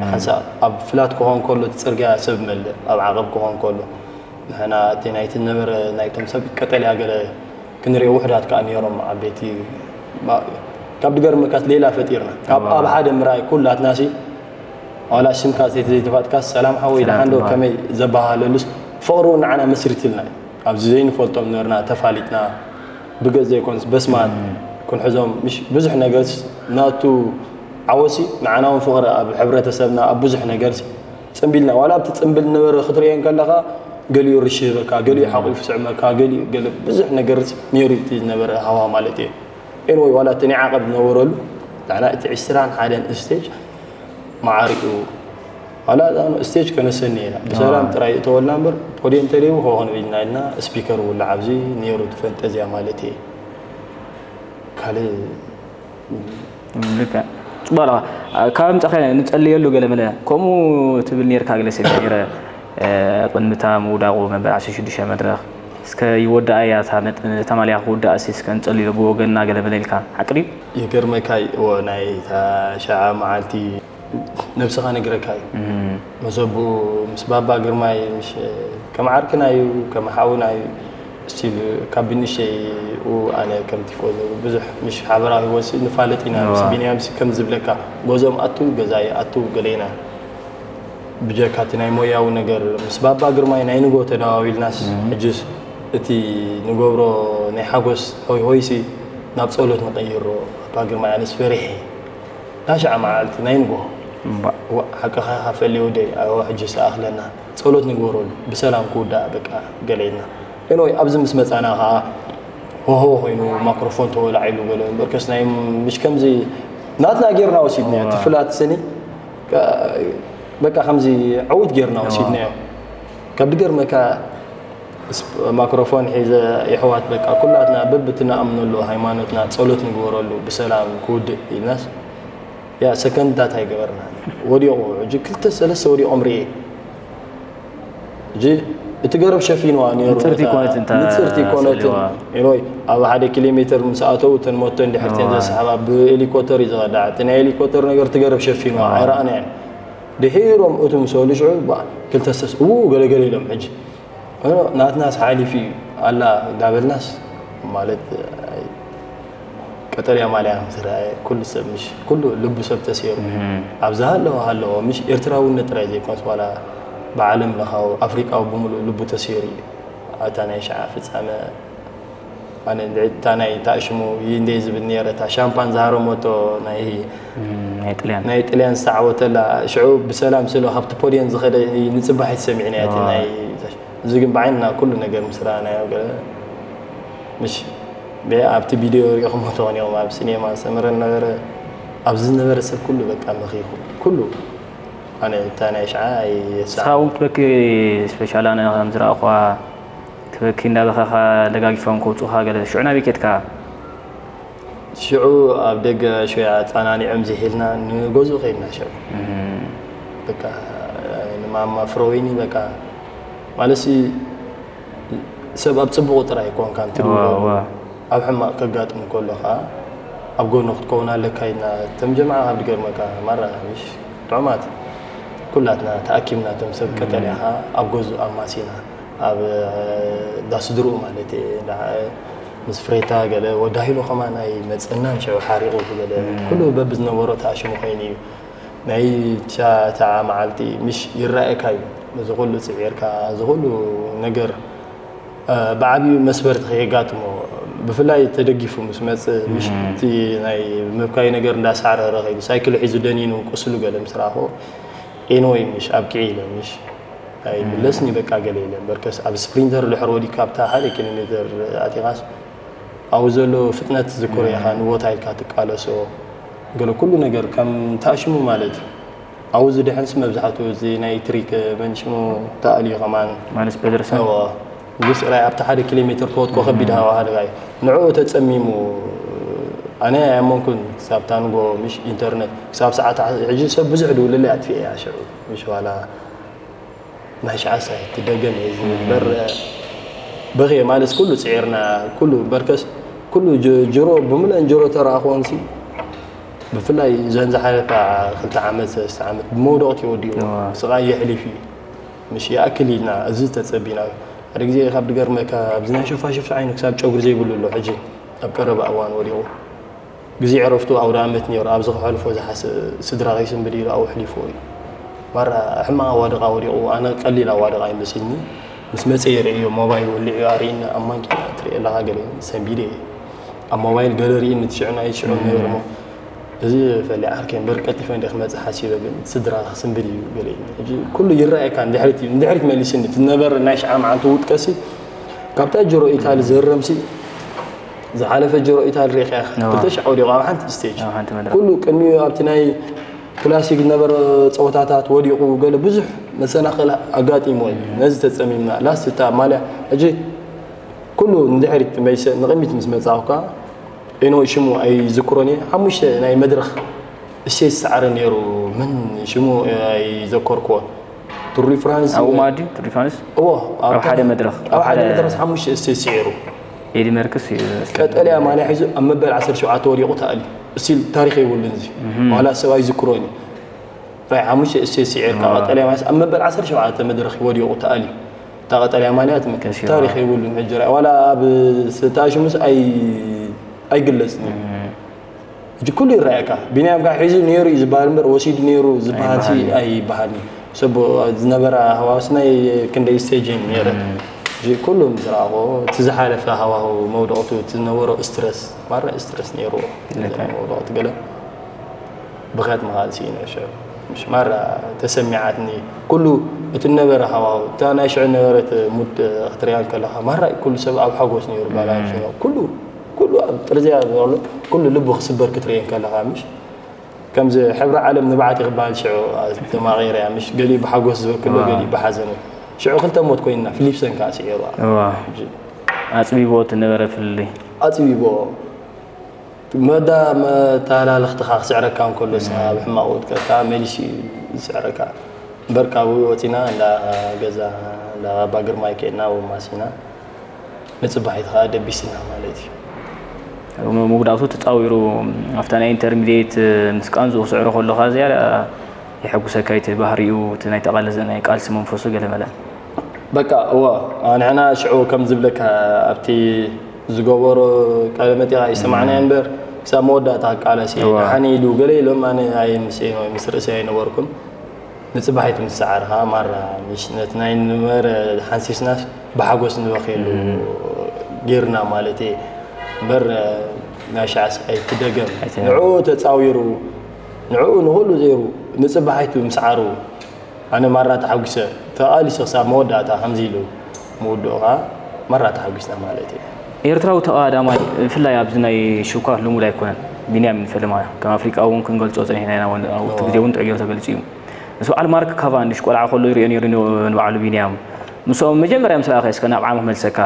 ሓንሳእ ኣብ ፍላት ክኾን ከሎ እቲ ጽርግያ ሰብ መልእ፣ ኣብ ዓቐብ ክኾን ከሎ ንሕና እቲ ናይቲ ነበረ ናይቶም ሰብ ቀጠልያ ገለ ክንሪኦ ውሕዳት ከኣ ነይሮም ዓበይቲ። ማ-፣ ካብ ድገርመካስ ሌላ ፈጢርና። ካብ ኣብ ሓደ ምርኣይ ኩላትናሲ ዋላ ሽምካ ዘይተ-፣ ዘይተፋጥካስ ሰላም ሓወይ ሰላም ደሓን ዶ ትበሃል። ከመይ ዘበሃለሉስ ፍቕሪ እውን ንዓና መስሪትልና እዩ። ኣብዚ ዘይንፈልጦም ነበርና ተፋሊጥና ብገጽ ዘይኮንስ በስማት ክንሕዞም ምሽ ብዙሕ ነገርስ ናቱ ዓወሲ ንዓና እውን ፍቕሪ ኣብ ሕብረተሰብና ኣብ ብዙሕ ነገርሲ ጽምቢልና ዋላ ኣብቲ ጽምብል ነበረ ክትርእዮ ከለኻ ገሊኡ ርሽህ ይህበካ፣ ገሊኡ ሓቑፉ ይስዕመካ፣ ገሊኡ ገለ ብዙሕ ነገር ነይሩ እቲ ዝነበረ ሃዋ ማለት እዩ። ኤንወይ ዋላ እቲ ናይ ዓቐብ ዝነበረሉ ንዓና እቲ ዕስራን ሓደን ስቴጅ መዓሪኡ ዋላ እዛ ስቴጅ ከነሰኒ ኢና። ብሰላም ጥራይ እተወልና እምበር ፖድየም ተደይቡ ከ ክንብል ኢና ኢልና ስፒከር ውላዕ ኣብዚ ነይሩ እቲ ፈንጠዝያ ማለት እዩ። ካልእ ልክዕ። ጽቡቕ ኣለኻ። ካብ ምጻኸ ንጸልየሉ ገለ መለ ከምኡ ትብል ነርካ ገለ ሰብ ነይረ፣ እ፣ ቅድሚ እታ ምውዳቑ መበል ዓሰርተ ሽዱሽተ መድረኽ። እስከ ይወድኣ እያ እታ መጥ-፣ እታ ማልያ ክውድኣ ሲ እስከ ንጸልዮ ብወገንና ገለ መለ ኢልካ። ሓቂ ድዩ? ይገርመካ እዩ፣ እዎ፣ ናይ እታ ሸዓ መዓልቲ ነብስኻ ነግረካ እዩ። እም። መሰብኡ ምስ ባባ ግርማይ፣ ምሽ፣ ከም ዓርክና እዩ፣ ከም ሓውና እዩ። ስቲል ካብ ብንሸይ ኡ ኣነ ከም ቲፎዞ ብዙሕ ምሽ ሓበራዊ ህይወት ንፋለጥ ኢና። ምስ እዋ። ቢንያም ሲ ከም ዝብለካ ገዞም ኣቱ ገዛይ ኣቱ ገሌና ብጀካ እቲ ናይ ሞያዊ ነገር ምስ ባባ ግርማይ ናይ ንጎ ተደዋዊልናስ እም። ሕጅስ እቲ ንገብሮ ናይ ሓጎስ ሆይ ሆይሲ ናብ ጸሎት ንቀይሮ። ባባ ግርማይ ኣነስ ፈሪሐ ናሻዕ መዓልቲ ናይ ንጎ እምባ። ዋ፣ ሓቅኻ ኢኻ ፈሊ ወደይ፣ ኣዎ፣ ሕጂ ሰኣኽለና። ጸሎት ንግበረሉ፣ ብሰላም ክውዳእ፣ በቃ፣ ገለ ኢልና። ኤንወይ፣ ኣብዚ ምስ መጻና ኸኣ፣ ሆሆ ኮይኑ፣ ማክሮፎን ተወላዒሉ ገለ፣ እምበርከስ ናይ ምሽ ከምዚ ናትና ጌርና ወሲድናዮ፣ እቲ እዋ። ፍላት ስኒ፣ በቃ፣ ከምዚ ዕዉት ጌርና እዋ። ወሲድናዮ። ካብ ድገርመካ፣ ስፕ-፣ ማክሮፎን ሒዘ፣ የሕዋት፣ በቃ፣ ኩላትና በብትንኣምነሉ ሃይማኖትና ጸሎት ንግበረሉ፣ ብሰላም ክውድእ ኢልናስ፣ ያ፣ ሰከንድታት ኣይገበርናን። ወዲቑ፣ ሕጂ ክልተ ሰለስተ ወዲቖም ርእየ። ሕጂ እቲ ገረብ ሸፊንዋ ነይሩ ንጽርቲ ነታ ኮነት እንታ ንጽርቲ ኮነትን። ሰሊዋ። ኤንወይ፣ ኣብ ሓደ ኪሎ ሜተር ምስ ኣተው፣ እተን ሞቶ እንድሕር እተን እዋ። ዘስሓባ ብሄሊኮተር እዩ ዝኸዳ። እቲ ናይ ሄሊኮተር ነገር እቲ ገረብ ሸፊንዋ፣ እዋ። ኣይረኣናያን። ድሒሮም እቱ ምስ በሉ ሽዑ፣ ባ፣ ክልተ ሰስ-፣ ው፣ ገለ ገለ ኢሎም ሕጂ። እ፣ ናትናስ ሓሊፉ እዩ ኣላ እንዳበልናስ፣ ማለት፣ ኣይ፣ ቀጠልያ ማልያ ምስ ረኣየ፣ ኩሉ ሰብ ምሽ፣ ኩሉ ልቡ ሰብ ተሰይሩ። እም። ኣብዚ ሃለወ ሃለወ፣ ምሽ ኤርትራውነት ጥራይ ዘይኮንስ፣ ዋላ ብዓለም ለኻዊ፣ ኣፍሪቃዊ ብምሉእ ልቡ ተሰይሩ እዩ። ኣብታ ናይ ሸዓ ፍጻመ፣ ኣነ እንድዒ እታ ናይ፣ እታ ሽሙ ይንደይ ዝብል ነይረ፣ እታ ሻምፓን ዝሃረመቶ ናይ፣ እም፣ ናይ ጥልያን። ናይ ጥልያን ዝተዓወተላ፣ ሽዑ ብሰላም ስለ ካብቲ ፖድየም ዝኸደ ንጽባሒት ሰሚዕናያ፣ እቲ ዋው። ናይ፣ እዚ ግን ብዓይንና ኩሉ ነገር ምስ ረኣናዮ፣ ገለ ምሽ፣ በ-፣ ኣብቲ ቪድዮ ሪኢኹሞ ትኾኑ ኢኹም፣ ኣብ ሲኔማ ሰመረ ነበረ፣ ኣብዚ ዝነበረ ሰብ ኩሉ በቃ መኺኹ፣ ኩሉ። ኣነ እታ ናይ ሽዓ ኣይረስዓን። ንስኻ እውን ክትበኪ፣ ስፔሻል ኣነ ከም ዝረኣኹዋ፣ ክትበኪ እንዳበኸኻ ደጋጊፎም ከውጹኻ ገለ። ሽዑ ናበይ ኬድካ? ሽዑ ኣብ ደገ ሸያ ኣጸናኒዖም ዝሒልና ንገዝኡ ከይድና ሽዑ። እም። በቃ ንማማ ፍረወይኒ በቃ ማለትሲ ሰብ ኣብ ጽቡቕ ጥራይ ኣይኮንካን ትድውለሉ። እዋ፣ እዋ። ኣብ ሕማቕ ከጋጥም ከሎ ኸኣ ኣብ ጎኑ ክትከውን ኣለካ ኢልና እቶም ጀምዓ ካብ ድገርመካ ማራ ምሽ ጥዑማት ኩላትና ተኣኪብና እቶም ሰብ እም። ቀጠልያ ኸኣ ኣብ ገዝኡ ኣማሲና ኣብ እንዳ ስድርኡ ማለት እየ። እንዳ ምስ ፍሬታ ገለ ወዳሂሉ ከማን ኣይመጸናን ሽዑ ሓሪቑ ገለ እም። ኩሉ በብዝነበሮ ተኣሽሙ ኮይኑ እዩ። ናይ ቻ-፣ እታ መዓልቲ ምሽ ይረኣየካ እዩ። ነዚ ኩሉ ጽዒርካ፣ እዚ ኩሉ ነገር፣ እ፣ ብዓብዩ መስበርቲ ከየጋጥሞ፣ ብፍላይ ተደጊፉ ምስ መጽእ፣ ምሽ እም። እቲ ናይ ምብካይ ነገር እንዳሳዕረረ ከይዱ፣ ሳይክል ሒዙ ደኒኑ ቁስሉ ገለ ምስ ረኣኹ፣ ኤንወይ ምሽ ኣብቂዐ ኢለ ምሽ ኣይምለስኒ በቃ ገለ ኢለ። በርከስ ኣብ ስፕሪንተር ድሕር ወዲካ ኣብታ ሓደ ኪሎ ሜትር ኣቲኻስ ኣብኡ ዘሎ ፍጥነት ዝዝክሮ ኢኻ፣ ንቦታ ኢልካ ትቃለሶ። ገለ ኩሉ ነገር ከም ተኣሽሙ ማለት እዩ። ኣብኡ ዝድሕንስ መብዛሕትኡ እዚ ናይ ትሪክ መን ሽሙ ተኣልዩ ከማን። ማነስ ፔደርሰን። እዎ። ንጉስ ጥራይ ኣብቲ ሓደ ኪሎ ሜትር ተወድቆ ከቢድ ሃዋ ሃደጋ እዩ። ንዕኡ ተጸሚሙ ኣነ ኣየመንኩን ክሳብ ታንጎ ምሽ ኢንተርነት ክሳብ ሰዓት ዓ-፣ ሕጂ ሰብ ብዙሕ ድውልለይ ኣጥፊኤ እያ ሽዑ። ምሽ ዋላ ናይ ሸዓሳይ ትደገም እየ ዝብል እምበር በኽየ ማለት ኩሉ ጽዒርና ኩሉ በርከስ ኩሉ ጅ-፣ ጅሮ ብምልአን ጅሮ ተረኣኽዎንሲ ብፍላይ ዘን ዝሓለፋ ክልተ ዓመት ሰለስተ ዓመት ብመውደቕቲ ወዲኡ እዋ። ስቓይ የሕሊፍ እዩ። ምሽ ይኣክል ኢልና እዚ ተጸቢና ሓደ ግዜ ካብ ድገርመካ ኣብዚ ናይ ሸፋሽፍቲ ዓይኑ ክሳብ ጨጉሪ ዘይብሉ ኣሎ ሕጂ ኣብ ቀረባ እዋን ወዲቑ ግዜ ዕረፍቱ ኣውደ ኣመት ነይሩ ኣብዚ ክሕልፎ ዝሓስ ስድራ ከይስንብድ ኢሉ ኣብኡ ሕሊፎ እዩ። ማራ ሕማቕ ኣዋድቓ ወዲቑ ኣነ ቀሊል ኣዋድቓ ይመስልኒ ምስ መጸ የርእዮ ሞባይል ወሊዑ ኣርእኒ ኣብ ማንኪና ትርኢ ኣለኻ ገለ ሰንቢደ እየ ኣብ ሞባይል ገለ ርእኒ ትሽዑ ናይ ትሽዑ ነበር እሞ እዚ ፈሊ ዓርከይ እምበር ቀልጢፈ እንደ ክመጽእ ሓሲበ ግን ስድራ ክስንብድ እዩ ገለ ኢልኒ። ሕጂ ኩሉ ይረኣየካ እንድሕሪት እዩ እንድሕሪት መሊስኒ እቲ ነበረ ናይ ሽዓ መዓልቲ ውጥቀሲ ካብታ ጅሮ ኢታሊ ዘረምሲ ዝሓለፈ ጅሮ ኢታሊ ሪኢኻ ኢኻ። እዋ። ክልተ ሽዓ ወዲቑ ኣብ ሓንቲ ስቴጅ። ኣብ ሓንቲ መድረኽ። ኩሉ ቅድሚኡ ኣብቲ ናይ ክላሲክ ዝነበረ ጸወታታት ወዲቑ ገለ ብዙሕ መሰናኽል ኣጋጢሞ እዩ። ነዚ ተጸሚምና ላስት እታ ማልያ ሕጂ ኩሉ ንድሕሪት መይሰ ንቕድሚት ምስ መጻኹ ከኣ ኤኖ ሽሙ ኣይዝክሮን እየ። ሓሙሽተ ናይ መድረኽ እሴት ዝሰዓረ ነይሩ። መን ሽሙ ኣይዘከርክዎን። ቱር ዲ ፍራንስ ኣብኡ ማዲ ቱር ዲ ፍራንስ እዎ፣ ኣብ ሓደ መድረኽ፣ ኣብ ኣብ ሓደ ሓደ መድረኽ ሓሙሽተ እሴት ስዒሩ። ኤዲ መርክስ እዩ ቀጠልያ ማልያ ሒዙ ኣብ መበል ዓሰርተ ሸውዓተ ወዲቑ ተኣልዩ። እስቲል ታሪኽ የብሉን እዚ። ዋላ ሰብ ኣይዝክሮን እዩ። ራይ ሓሙሽተ እሴት ስዒርካ እዋ። ቀጠልያ ማልያ ኣብ መበል ዓሰርተ ሸውዓተ መድረኽ ወዲቑ ተኣልዩ። እታ ቀጠልያ ማልያ ትም-፣ ከሲዋ። ታሪኽ የብሉን ሕጂ ራይ። ዋላ ኣብ ስታሽምስ ኣይ-፣ ኣይግለጽን እዩ። ሕጂ ኩሉ ይረኣየካ። ቢንያም ከኣ ሒዙ ነይሩ እዩ ዝበሃል እምበር ወሲዱ ነይሩ ዝበሃል ሲ ኣይበሃልን እዩ። ኣይበሃልን እዩ። ሰብ ዝነበራ ሃዋስ ናይ ክንደይ ስቴጅ እየን ነይረን። ሕጂ ኩሉ ምስ ረኣኹ እቲ ዝሓለፈ ሃዋህው መውደቕቱ እቲ ዝነበሮ ስትረስ ማራ ስትረስ ነይርዎ። ልክዕ። መውደቕቲ ገለ ብኽያት ምኻድ ስኢነ ሽዑ። ምሽ ማራ ተሰሚዓትኒ። ኩሉ እቲ ነበረ ሃዋህው፣ እታ ናይ ሽዑ ነበረት ሙድ ክትሪኣ እንከለኻ ማራ ኩሉ ሰብ ኣብ ሓጎስ ነይሩ ባላንስ ነይሩ። ኩሉ ኩሉ ኣብ ጥርዝያ ዘሎ ኩሉ ልቡ ክስበር ክትርእየ ከለኻ ምሽ ከምዚ ሕብሪ ዓለም ንብዓት ክበሃል ሽዑ ተማቒረ እያ ምሽ ገሊኡ ብሓጎስ ዝበክሎ ዋው። ገሊኡ ብሓዘን እዩ ሽዑ ክልተ ሞት ኮይንና ፊሊፕሰን ከዓ ስዒሩ እዋ። ኣፅቢቦ እቲ ነበረ ፍልልይ ኣፅቢቦ መዳ መተሃላለኽትኻ ክስዕረካ እንከሎ ስኻ ኣብ ሕማቕ ውድቀትካ መሊሱ እዩ ዝስዕረካ እምበር ካብኡ ወፂና እንዳ ገዛ እንዳ ኣባ ግርማይ ከድና ወማሲና ንጽባሒት ኸኣ ደቢስና ማለት እዩ። መጉዳእቱ ተጻዊሩ ኣብታ ናይ ኢንተርሚድየት ምስ ቃንዝኡ ክስዕሮ ከሎ ኸኣ ዝያዳ የሐጉሰካ እቲ ባህሪኡ እቲ ናይ ተቓለሰ ናይ ቃልሲ መንፈሱ ገለ መለ። በቃ እወ ንሕና ሽዑ ከም ዝብለካ ኣብቲ ዝገበሮ ቃለ መጠይቕ ኣይሰማዕናዮ እምበር ክሳብ መወዳእታ ክቃለስ እየ እወ። ደሓን ኢሉ ገለ ኢሎም ኣነ ኣይምስኤን ወይ ምስ ርእሰይ ኣይነበርኩን። ንጽባሒት ምስ ሰዓርካ ማራ ምሽ ነቲ ናይ ንመረ ሓንሲስናስ ብሓጎስ ንበኽየሉ ጌርና ማለት እየ እምበር ናይ ሻዕስ ኣይትደገም ንዕኡ ተጻዊሩ ንዕኡ ንኹሉ ዘይሩ ንጽባሒቱ ምስ ዓሩ ኣነ ማራ ተሓጒሰ ተቓሊሰ ክሳብ መወዳእታ ከምዚ ኢሉ ምውድኡ ከኣ ማራ ተሓጒስና ማለት እየ። ኤርትራዊ ተቐዳማይ ብፍላይ ኣብዚ ናይ ሽኳት ልሙድ ኣይኮነን። ቢንያም ፈለማ ከም ኣፍሪቃዊ እውን ክንገልጾ ጸኒሕና ኢና። ኣብቲ ግዜ እውን ጥዑይ ገይሩ ተገሊጹ እዩ። ምስ በዓል ማርክ ካቫንዲሽ ቆልዓ ከሎ ይሪኦ ነይሩ ንበዓሉ ቢንያም። ምስኦም መጀመርያ ምስ ረኣኸ እስከ ናብ ዓሚ ክመልሰካ።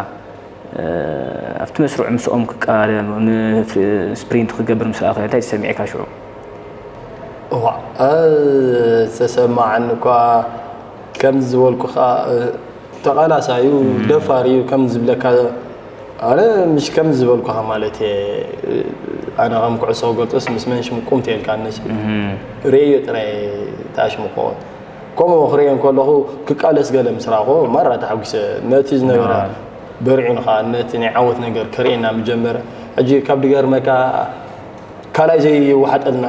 ኣብቲ መስርዕ ምስኦም ክቃለም፣ ስፕሪንት ክገብር ምስ ረኣኸ እንታይ ተሰሚዕካ ሽዑ? እዋእ ዝተሰማዓኒ እኳ ከምዚ ዝበልኩኻ ተቓላሳዩ ደፋር እዩ ከም ዝብለካ ኣነ ምሽ ከም ዝበልኩኻ ማለት እየ ኣነ ከም ኩዕሶ ክገልጾስ ምስ መን ሽም ቁምት የልካ ነሽ ርእዮ ጥራይ ታሽምቆ ከምኡ ክርእዮ ከለኹ ክቃለስ ገለ ምስ ረኣኹ ማራ ተሓጒሰ ነቲ ዝነበረ በርዒኑ ከዓ ነቲ ናይ ዓወት ነገር ከርእየና ምጀመረ ሕጂ ካብ ድገርመካ ካልኣይ ዘይወሓጠልና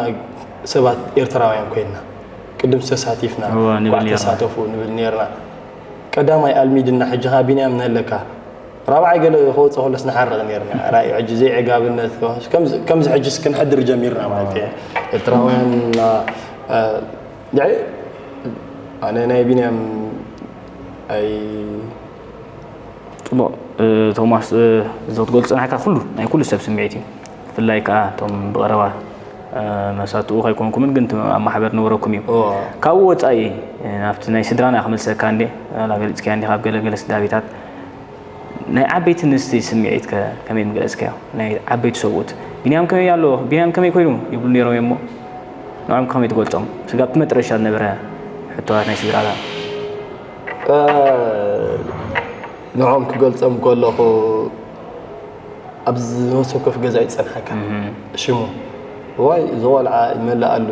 ሰባት ኤርትራውያን ኮይንና ቅድም ተሳቲፍና እዋ፣ ንብል ኳዕ ኔርና። ተሳተፉ ንብል ኔርና። ቀዳማይ ኣልሚድና ሕጂ ኸኣ ቢንያም ነለካ ራብዓይ ገለ ክወጽእ ከሎስ ንሓርቕ ኔርና። ራእዩ ሕጂ ዘይዕጋብነት ከምዚ ከምዚ ሕጂስ ክንሕድር ጀሚርና ማለት እየ። ኤርትራውያን አ፣ አ፣ ድዒ ኣነ ናይ ቢንያም ኣይ ፅቡቕ እ፣ ቶማስ እ፣ እዚ ክትገልፅ ፀናሕካ ኩሉ ናይ ኩሉ ሰብ ስምዒት እዩ። ብፍላይ ከዓ እቶም ብቐረባ እ፣ መሳትኡ ከይኮንኩምን ግን እቲ ኣብ ማሕበር ነበረኩም እዩ። ኦ ካብኡ ወፃኢ እ፣ ናብቲ ናይ ስድራና ክመልሰካ እንዴ ላ ገሊፅካያ እንዲኻ ኣብ ገለገለ ስድራ ቤታት ናይ ዓበይቲ ኣንስቲ ስምዒት ከ ከመይ ምገለፅካዮ? ናይ ዓበይቲ ሰብኡት ቢንያም ከመይ ኣሎ ቢንያም ከመይ ኮይኑ ይብሉ ነይሮም እዮም እሞ ንዖም ከመይ ትገልፆም? ስጋብ እቲ መጥረሻ ዝነበረ ሕቶታት ናይ ስድራታ እ፣ ንዖም ክገልጾም ከለኹ ኣብዚ ነፍሲ ወከፍ ገዛ ይጸንሓካ ሽሙ ዋይ እዚ ቆልዓ ይመልኣሉ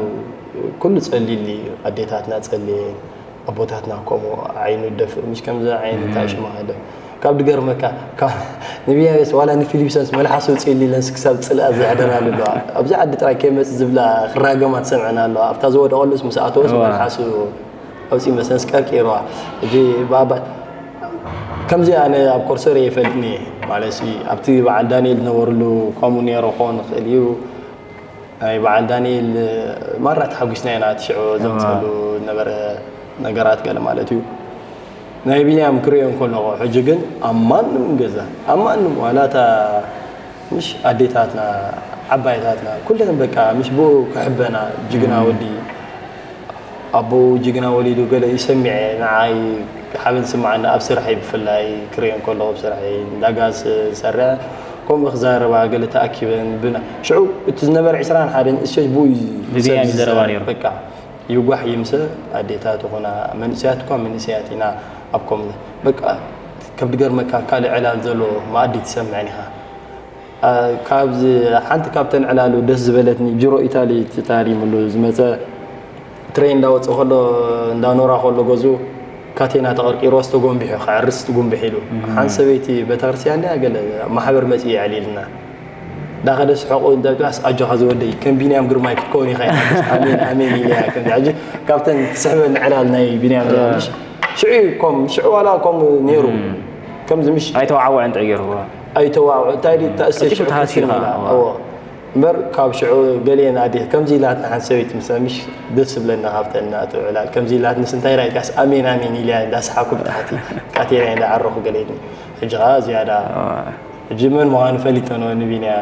ኩሉ ጸሊሊ ኣዴታትና ጸልየን ኣቦታትና ከምኡ ዓይኑ ደፍእ ምሽ ከምዚ ዓይነት ኣሽማ ሃደ ካብ ድገርመካ ካብ ንቢያስ ዋላ ንፊሊፕሰንስ መልሓሱ ውፅእ ኢለንስ ክሳብ ፅልኣ ዘሕደራሉ ኣለዋ ኣብዚ ዓዲ ጥራይ ከይመፅ ዝብላ ክራገማ ትሰምዐና ኣለዋ ኣብታ ዝወደቀሉስ ምስ ኣተወስ እዋ። መልሓሱ ኣውፂ መሰንስ ቀርቂርዋ እዚ ባባ ከምዚ ኣነ ኣብ ኮርሶር ይፈልጥኒ ማለት ሲ ኣብቲ በዓል ዳንኤል ዝነበርሉ ከምኡ ነይሩ ክኸውን ይኽእል እዩ ናይ በዓል ዳንኤል ማራ ተሓጒስና ኢና እቲ ሽዑ ዘምፀሉ ዝነበረ ነገራት ገለ ማለት እዩ ናይ ቢንያም ክርእዮ እንከለኹ ሕጂ ግን ኣብ ማንም ገዛ ኣብ ማንም ዋላ እታ ምሽ ኣዴታትና ዓባይታትና ኩለን በቃ ምሽ ብኡ ክሕበና ጅግና ወዲ ኣቦኡ ጅግና ወሊዱ ገለ ይሰሚዐ ንዓይ ሓበን ስምዓኒ ኣብ ስርሐይ ብፍላይ ክርእዮ እንከለኹ ኣብ ስርሐይ እንዳጋ ዝሰርዐ ከምኡ ክዛረባ ገለ ተኣኪበን ብና ሽዑ እቲ ዝነበረ ዕስራን ሓደን እሴት ብኡ እዩ ብብያም ዝሰብዝ ይዘረባ ነይሩ። በቃ ይጓሕ ይምሰ ኣዴታት ይኹና መንእሰያት እኳ መንእሰያት ኢና ኣብ ከም በቃ ከብዲ ገርመካ ካልእ ዕላል ዘሎ መኣዲ ትሰምዐን ኢኻ ካብዚ ሓንቲ ካብተን ዕላሉ ደስ ዝበለትኒ ጅሮ ኢታሊ ተታሪምሉ ዝመፀ ትሬን እንዳወፀ ከሎ እንዳኖራ ከሎ ገዝኡ ካቴና ተቐርቂሮስ ተጎንቢሑ ክዕርስ ትጉንብሕ ኢሉ ሓንቲ ሰበይቲ ቤተክርስትያን ድያ ገለ ማሕበር መፅኢ የዕሊልና እንዳኸደ ስሐቁ እንዳቢባስ ኣጆኻ ዝወደይ ከም ቢንያም ግርማይ ክትከውን ኢኻ ኣሜን ኣሜን ኢለያ ከም ሕጂ ካብተን ትስሕበኒ ዕላል ናይ ቢንያም ሽዑ ከም ሽዑ ዋላ ከም ነይሩ ከምዚ ምሽ ኣይተዋዓወዐን ጥዑይ ገይሩ ኣይተዋውዕ እንታይ ድዩ እታ እሴት ቀልጢፉ ሽዑ ተሃሲኻ፣ ክትስምዒ ኢላ። እዋ። እዎ። እምበር ካብ ሽዑ ገሌን ኣዴት ከምዚ ኢላትና ሓንቲ ሰበይቲ ምስ ምሽ ደስ ዝብለና ካብተን እናተውዕላ ከምዚ ኢላትንስ እንታይ ኢላ ኢልካስ ኣሜን ኣሜን ኢልያ እንዳሰሓኩ ብታሕቲ ቃቴና ኢላ ዓረኹ ገሌኒ ሕጂ ኸዓ ዝያዳ ሕጂ መን ምዃኑ ፈሊጠ ነው ንቢንያ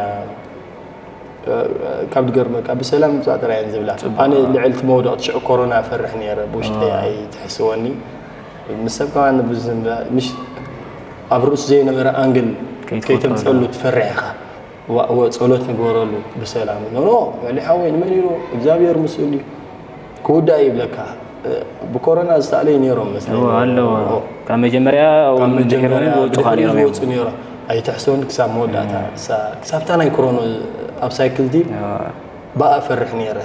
ካብ ድገርመካ ብሰላም ምፃእ ጥራይ እየን ዝብላ ኣነ ልዕልቲ መውደቕቲ ሽዑ ኮሮና ፈርሕ ነይረ ብውሽጠይ ኣይትሕስወኒ ምስ ሰብ ከማን ብዙ ምሽ ኣብ ርእሱ ዘይነበረ ኣንግል ከይትፈልጦ ከይተምፀሉ ትፈርሕ ኢኻ ዋእወ ጸሎት ንግበረሉ ብሰላም ኖ ኖ ልዕሊ ሓወይ ንመን ኢሉ እግዚኣብሔር ምስሉ እዩ ክውዳእ ይብለካ ብኮሮና ዝተኣለዩ ነይሮም መስለኒ ኣለዎ ካብ መጀመርያ ካብ እውን ድሕሪ መጀመርያ እውን ዝወፁኻ ብድሕሪ ነይሮም እዮም ዝወፁ ነይሮም ኣይትሕሰውን ክሳብ መወዳእታ እሳ- ክሳብታ ናይ ኮሮና ኣብ ሳይክል ዲብ ብኣ ፈርሕ ነይረ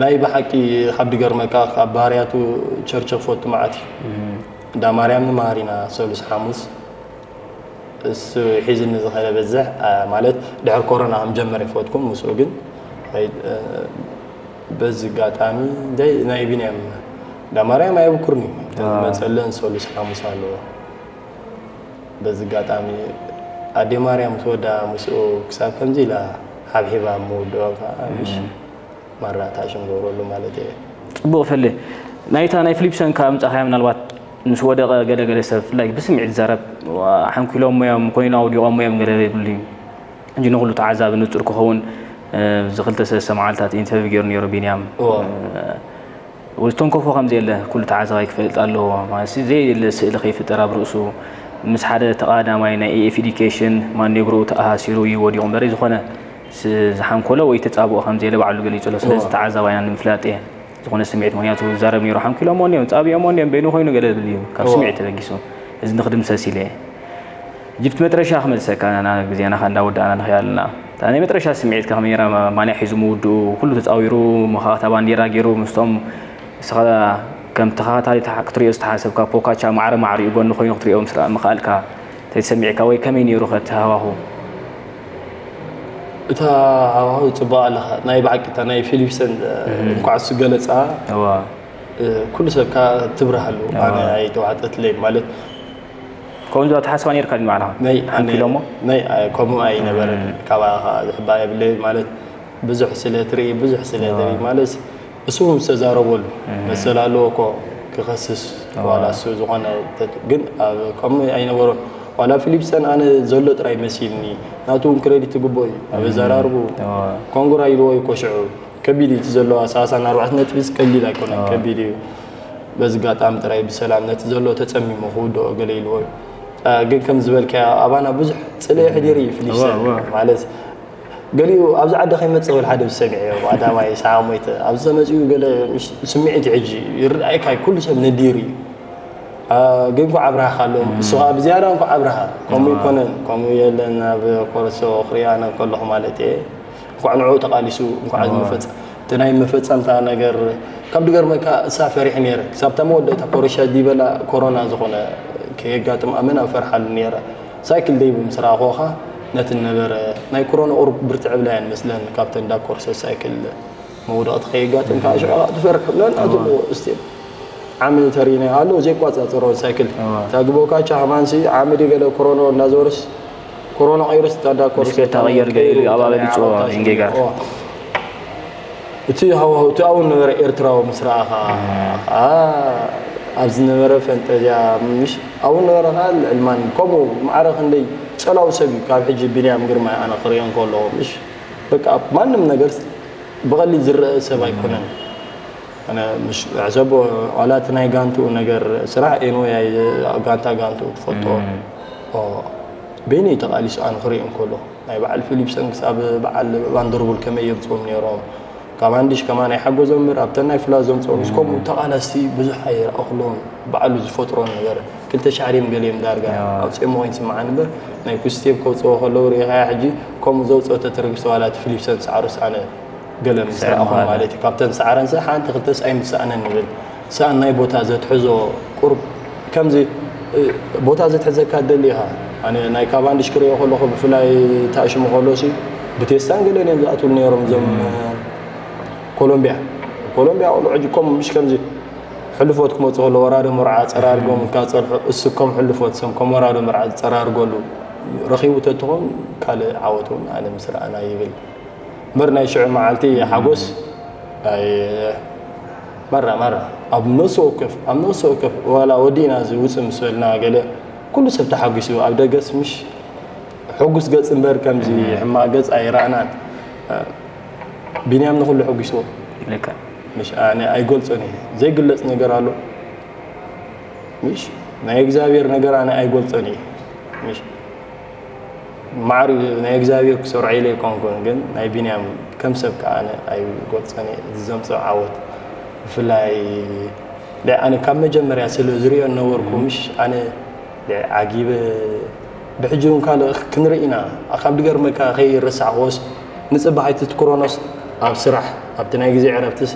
ናይ ብሓቂ ካብ ድገርመካ ካብ ባህርያቱ ቸርቸ ክፈቱ መዓት እዩ እንዳ ማርያም ንመሃር ኢና ሰሉስ ሓሙስ እሱ ሒዝኒ ዝኸደ በዝሕ አ፣ ማለት ድሕር ኮሮና ከም ጀመረ ይፈትኩም ምስኡ ግን ኣይ፣ እ፣ በዚ ኣጋጣሚ እንታይ ናይ ቢንያም እንዳ ማርያም ኣየብኩርኒ መፀለን ሰሉስ ሓሙስ ኣለዎ በዚ ኣጋጣሚ ኣዴ ማርያም ምስ ወዳ ምስኡ ክሳብ ከምዚ ኢላ ሓብሒባ ምውድኦ ከዓ ምሽ ማራ ታሽም ገብረሉ ማለት እየ ፅቡቕ ፈሊ ናይታ ናይ ፊሊፕሰን ካብ ምፃኻያ ምናልባት ምስ ወደቐ ገለገለ ሰብ ብፍላይ ብስምዒት ዝዛረብ ሓንኪሎሞ እዮም ኮይና ኣውዲቖሞ እዮም ገለ ይብሉ እዩ እንጂ ንኩሉ ተዓዛቢ ንፁር ክኸውን እዚ ክልተ ሰለስተ መዓልታት ኢንተርቪው ገይሩ ነይሩ ቢንያም ዝተንከፎ ከም ዘየለ ኩሉ ተዓዛባይ ክፈልጥ ኣለዎ ማለት ዘየለ ስእሊ ከይፍጠር ኣብ ርእሱ ምስ ሓደ ተቓዳማይ ናይ ኤኤፍ ኤዲኬሽን ማኔግሮኡ ተኣሳሲሩ እዩ ወዲቑ እምበረ ዝኾነ ዝሓንኮሎ ወይ ተፃብኦ ከም ዘየለ ባዕሉ ገሊፁ ኣሎ ስለዚ ተዓዛባይና ንምፍላጥ እየ ዝኾነ ስምዒት ምክንያቱ ዝዛረብ ነይሩ ሓንኪሎሞ እንዲዮም ፃብኦሞ እንዲዮም በይኑ ኮይኑ ገለ ዝብል እዩ ካብ ስምዒት ተበጊሱ እዚ ንክድምሰስ ኢለ እየ ጅብቲ መጥረሻ ክመልሰካ ና ግዜና ከ እንዳወዳእና ንኽእል ኣለና እታ ናይ መጥረሻ ስምዒት ከ ከመይ ነራ ማንያ ሒዙ ምውድኡ ኩሉ ተፃዊሩ መኻታ ባንዴራ ገይሩ ምስቶም ንስኻ ከም ተኸታታሊ ክትሪኦ ዝተሓሰብካ ፖካቻ ማዕረ ማዕሪኡ ጎኒ ኮይኑ ክትሪኦ ምስ ምኽኣልካ ተሰሚዕካ ወይ ከመይ ነይሩ ከ እቲ ሃዋሁ? እታ ሃዋሁ ፅቡቕ ኣለኻ ናይ ብሓቂ እታ ናይ ፊሊፕሰን እንኳዕ እሱ ገለፃ ኩሉ ሰብ ትብርሃሉ ኣነ ኣይተዋሕጠትለይ ማለት ከምዚ ኣተሓስባ ነርካ ድዩ ባዕልኻ ናይ ኣነ ኢሎሞ ናይ ከምኡ ኣይነበረን ካባኻ ዝሕባ የብለይ ማለት ብዙሕ ስለ ትርኢ ብዙሕ ስለ ትርኢ ማለት እሱ እውን ዝተዛረበሉ መሰል ኣለዎ እኮ ክኸስስ ዋላ እሱ ዝኾነ ግን ከምኡ ኣይነበሮን። ዋላ ፊሊፕሰን ኣነ ዘሎ ጥራይ መሲልኒ፣ ናቱ እውን ክሬዲት ትግብኦ እዩ። ኣብ ኣዘራርቡ ኮንግራ ኢልዎ እዩ ኮሽዑ። ከቢድ እዩ እቲ ዘለዎ ሰላሳ ኣርባዕተ ነጥቢ ቀሊል ኣይኮነን፣ ከቢድ እዩ። በዚ ኣጋጣሚ ጥራይ ብሰላም ነቲ ዘሎ ተጸሚሙ ክውድኦ ገለ ኢልዎ እዩ። ግን ከም ዝበልካዮ ኣባና ብዙሕ ጽልኢ ኣሕዲሩ እዩ ፊሊፕሰን ማለት ገሊኡ ኣብዚ ዓዲ ከይመጽእ ክብል ሓደ ዝሰሚዐዮ ቀዳማይ ሰዓት ሞይተ ኣብዚ ተመጺኡ ገለ ስምዒት ሕጂ ይርኣይካ ኩሉ ሰብ ነዲሩ እዩ። ግን እንኳዕ ኣብርሃ ካሎም እሱ ከዓ ብዝያዳ እንኳዕ ኣብርሃ ከምኡ ይኮነን ከምኡ የለን ኣብ ኮረሶ ክሪኣነ ከለኹ ማለት እየ። እንኳዕ ንዕኡ ተቃሊሱ እንኳዕ ዝመፈጸ እቲ ናይ መፈጸምታ ነገር ካብ ድገርመካ እሳ ፈሪሕ ነይረ ክሳብ እታ መወዳእታ ኮረሻ ዲበላ ኮሮና ዝኾነ ከየጋጥም ኣመን ኣብ ፈርሓሉ ነይረ። ሳይክል ደይቡ ምስ ረኣኹኻ ነቲ ነበረ ናይ ኮሮና ቁሩብ ብርትዕ ብላየን መስለን ካብተን እንዳ ኮርሶ ሳይክል መውደቕቲ ከየጋጥም ከዓ ሽዑ ትፈርሕ ብለን ኣትብልዎ እስቲ ዓሚ ተሪነ ኣሎ ዘይቋጻጸሮ ሳይክል ታግቦካቻ ሃማንሲ ዓሚ ድገለ ኮሮኖ እናዘወርስ ኮሮና ቀይሩስ ታዳ ኮርሶ ብሽክሌታ ቀየር ገይሩ ኣባበሊጽዎ ኢንጌጋር እቲ ሃዋህው እቲ ኣብኡ ነበረ ኤርትራዊ ምስ ረኣኻ ኣብ ዝነበረ ፈንጠዝያ ምሽ ኣብኡ ነበረ ከዓ ልዕልማን ከምኡ ማዕረ ክንደይ ጸላዊ ሰብ እዩ ካብ ሕጂ ቢንያም ግርማይ ኣነ ክሪኦ እንከለኹ ምሽ በቃ ማንም ነገር ብቐሊል ዝረአ ሰብ ኣይኮነን። ኣነ ምሽ ሕሰቦ ዋላ እቲ ናይ ጋንትኡ ነገር ስራሕ ኤንወይ ኣይ ጋንታ ጋንትኡ ትፈልጦ ቤኒ ተቓሊሱ ኣነ ክሪኦ እንከሎ ናይ በዓል ፊሊፕሰን ክሳብ በዓል ቫንደርቡል ከመይ የምፅኦም ነይሮም ካብ ኣንዲሽ ከማን ኣይሓገዞም እምበር ኣብተን ናይ ፍላ ዘምፅኦም ምስ ከምኡ ተቓላስቲ ብዙሕ ኣይረኣኹሎም በዓሉ ዝፈጥሮ ነገር ክልተ ሻዕሪም ገሊኦም ዳርጋ ኣውፅኦሞ ኮይኑ ስምዓኒ እምበር ናይ ኩስቴብ ከውፅኦ ከለዉ ርኢኻያ ሕጂ ከምኡ ዘውፅኦ ተተረግስተ ዋላ እቲ ፊሊፕሰን ሳዕሩስ ኣነ ገለ ምስ ረኣኹም ማለት እዩ ካብተን ሳዕረንሰ ሓንቲ ክልተስ ኣይምሳእነን ንብል ሳእን ናይ ቦታ ዘትሕዞ ቁሩብ ከምዚ ቦታ ዘትሕዘካ ትደሊ ኢኻ ኣነ ናይ ካቫንዲሽ ክሪኦ ከለኹ ብፍላይ ታእሽሙ ከሎሲ ብቴስታን ገለን እዮም ዝኣትውሉ ነይሮም እዞም ኮሎምቢያ ኮሎምቢያ ቆልዑ ሕጂ ኮም ምሽ ከምዚ ሕልፎት ክመፁ ከሎ ወራዶ መርዓ ፀራርጎም እንካ ፀርሑ እሱ ከም ሕልፎት ሰም ከም ወራዶ መርዓ ዝፀራርገሉ ረኺቡ ተትኾን ካልእ ዓወት እውን ኣነ ምስ ረኣና ይብል እምበር ናይ ሽዑ መዓልቲ ሓጎስ ናይ መራ መራ ኣብ ነፍሲ ወከፍ ኣብ ነፍሲ ወከፍ ዋላ ወዲእና እዚ ውፅእ ምስ በልና ገለ ኩሉ ሰብ ተሓጒሱ ኣብ ደገስ ምሽ ሕጉስ ገፅ እምበር ከምዚ ሕማቕ ገፅ ኣይረኣናን ቢንያም ንኩሉ ሕጒስዎ ልክዕ ምሽ ኣነ ኣይገልፆን እየ ዘይግለፅ ነገር ኣሎ ምሽ ናይ እግዚኣብሔር ነገር ኣነ ኣይገልፆን እየ ምሽ ማዕሪ ናይ እግዚኣብሔር ክሰርዖ ኢለ ኣይኮንኩን ግን ናይ ቢንያም ከም ሰብ ከዓ ኣነ ኣይገልፆን እየ እዚ ዘምፅኦ ዓወት ብፍላይ ኣነ ካብ መጀመርያ ስለ ዝሪኦ ነበርኩ ምሽ ኣነ ዓጊበ ብሕጂ እውን ካልእ ክንርኢ ኢና ካብ ድገርመካ ከይረሳዕክዎስ ንፅባሕ ኣይትትክሮኖስ ኣብ ስራሕ ኣብቲ ናይ ግዜ ዕረፍትስ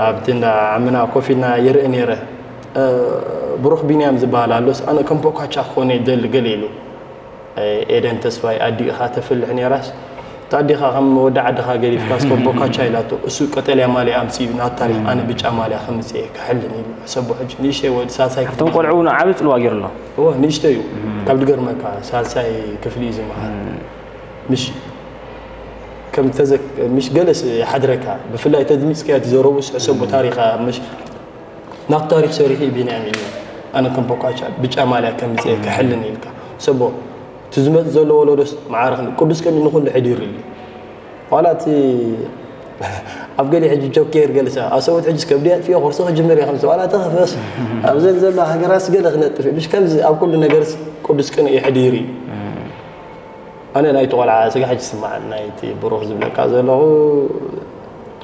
ኣብቲ እንዳ ዓምና ኮፍ ኢልና ይርኢ ነይረ ብሩኽ ቢንያም ዝበሃል ኣሎስ ኣነ ከም ፖካቻ ክኾነ ይደሊ ገለ ኢሉ ኤደን ተስፋይ ኣዲእኻ ተፍልሕ ነይራስ ታዲኻ ከም ወዲ ዓድኻ ገዲፍካስ ከም ቦካቻ ኢላቶ እሱ ቀጠልያ ማልያ ኣምፅኡ ናብ ታሪክ ኣነ ብጫ ማልያ ከምፅእ እየ ክሕልን ኢሉ ሕሰቦ ሕጂ ንእሽተይ ወዲ ሳልሳይ ክፍሊ ካብቶም ቆልዑ እውን ዓቢ ፅልዋ ገይሩ ኣሎ እወ ንእሽተይ እዩ ካብ ዝገርመካ ሳልሳይ ክፍሊ እዩ ዝመሃር ምሽ ከም ተዘክ ምሽ ገለስ ይሓድረካ ብፍላይ ተድሚፅካዮ ትዘረቡስ ሕሰቦ ታሪኻ ምሽ ናብ ታሪክ ሰሪሑ እዩ ቢንያም ኢሉ ኣነ ከም ቦካቻ ብጫ ማልያ ከምፅእ እየ ክሕልን ኢልካ ሕሰቦ እቲ ዝመጽእ ዘሎ ወለዶስ መዓረ ክንዲ ቅዱስ ቅኒ ንኹሉ ሕዲሩ እዩ ዋላ እቲ ኣብ ገሊኡ ሕጂ ጆኬር ገለ ሰብ ኣብ ሰብኡት ሕጂ ከብዲ ኣጥፊኦ ኮርሶ ክጅምር እየ ከምዚ ዋላ ተኸፈስ ኣብዘን ዘሎ ሃገራስ ገለ ክነጥፍ እዩ ምሽ ከምዚ ኣብ ኩሉ ነገርስ ቅዱስ ቅኒ እዩ ሕዲሩ እዩ ኣነ ናይቲ ቆልዓ ስጋ ሕጂ ስማዕ ናይቲ ብሩኽ ዝብለካ ዘለኹ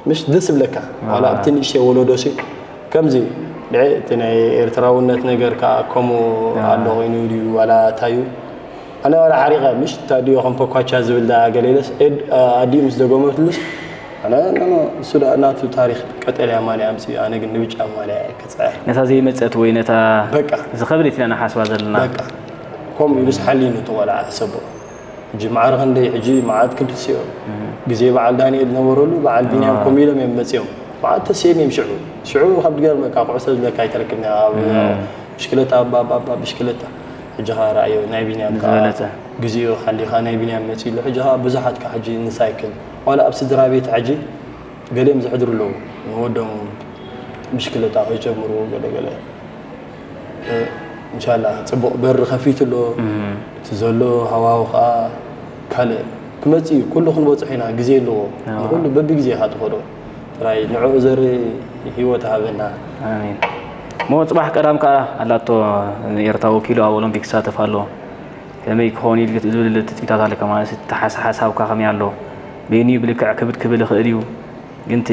ምሽ ደስ ዝብለካ ዋላ ኣብቲ ንእሽተይ ወለዶ ሲ ከምዚ ድዒ እቲ ናይ ኤርትራውነት ነገር ከዓ ከምኡ ኣሎ ኮይኑ ድዩ ዋላ እንታይ እዩ ኣነ ዋላ ሓሪቐ ምሽ ታዲዮ ከም ፖኳቻ ዝብል ዳ ገሌለስ ኤድ ኣዲኡ ምስ ደገመትሉስ ኣነ ኖኖ እሱ ዳ ናቱ ታሪክ ቀጠልያ ማልያ ኣምፅኡ ኣነ ግን ንብጫ ማልያ እየ ክፅዕር ነታ ዘይመፀት ወይ ነታ በቃ ዝኸብደት ኢና ንሓስባ ዘለና በቃ ከምኡ ኢሉስ ሓሊኑ እቲ ቆልዓ ሕሰቦ ሕጂ ማዕረ ክንደይ ሕጂ መዓት ክንድስዮ ግዜ በዓል ዳንኤል ዝነበረሉ በዓል ቢንያም ኮም ኢሎም እዮም መፅዮም መዓት ተስዮም እዮም ሽዑ ሽዑ ካብ ድገርመካ ኩዕሶ ዝብለካ ኣይተረክብና ኣብ ብሽክለታ ኣባባባ ብሽክለታ ሕጂ ኸዓ ረኣዮ ናይ ቢንያም ከዓ ዝበለፀ ግዜኡ ሓሊኻ ናይ ቢንያም መፂ ኣሎ ሕጂ ኸዓ ብዙሓት ከዓ ሕጂ ንሳይክል ዋላ ኣብ ስድራ ቤት ሕጂ ገሊኦም ዝሕድሩ ኣለዉ ንወዶም ብሽክለታ ከይጀምሩ ገለገለ። እንሻላ ጽቡቕ በሪ ከፊቱ ኣሎ። እቲ ዘሎ ሃዋሁ ከዓ ካልእ ክመጽእ እዩ። ኩሉ ክንበጽሖ ኢና፣ ግዜ ኣለዎ። ንኹሉ በብግዜ ኢኻ ትኸዶ። ጥራይ ንዕኡ ዘርኢ ህይወት ሃበና። ኣሜን። እሞ ጽባሕ ቀዳም ከዓ ኣላቶ፣ ኤርትራ ወኪሉ ኣብ ኦሎምፒክ ክሳተፍ ኣሎ። ከመይ ክኸውን ኢልክ ዝብል ትጽቢታት ኣለካ ማለት፣ እቲ ሓስ- ሓሳብካ ከመይ ኣሎ? በይኑ እዩ ብልክዕ ክብድ ክብል ይኽእል እዩ፣ ግን እቲ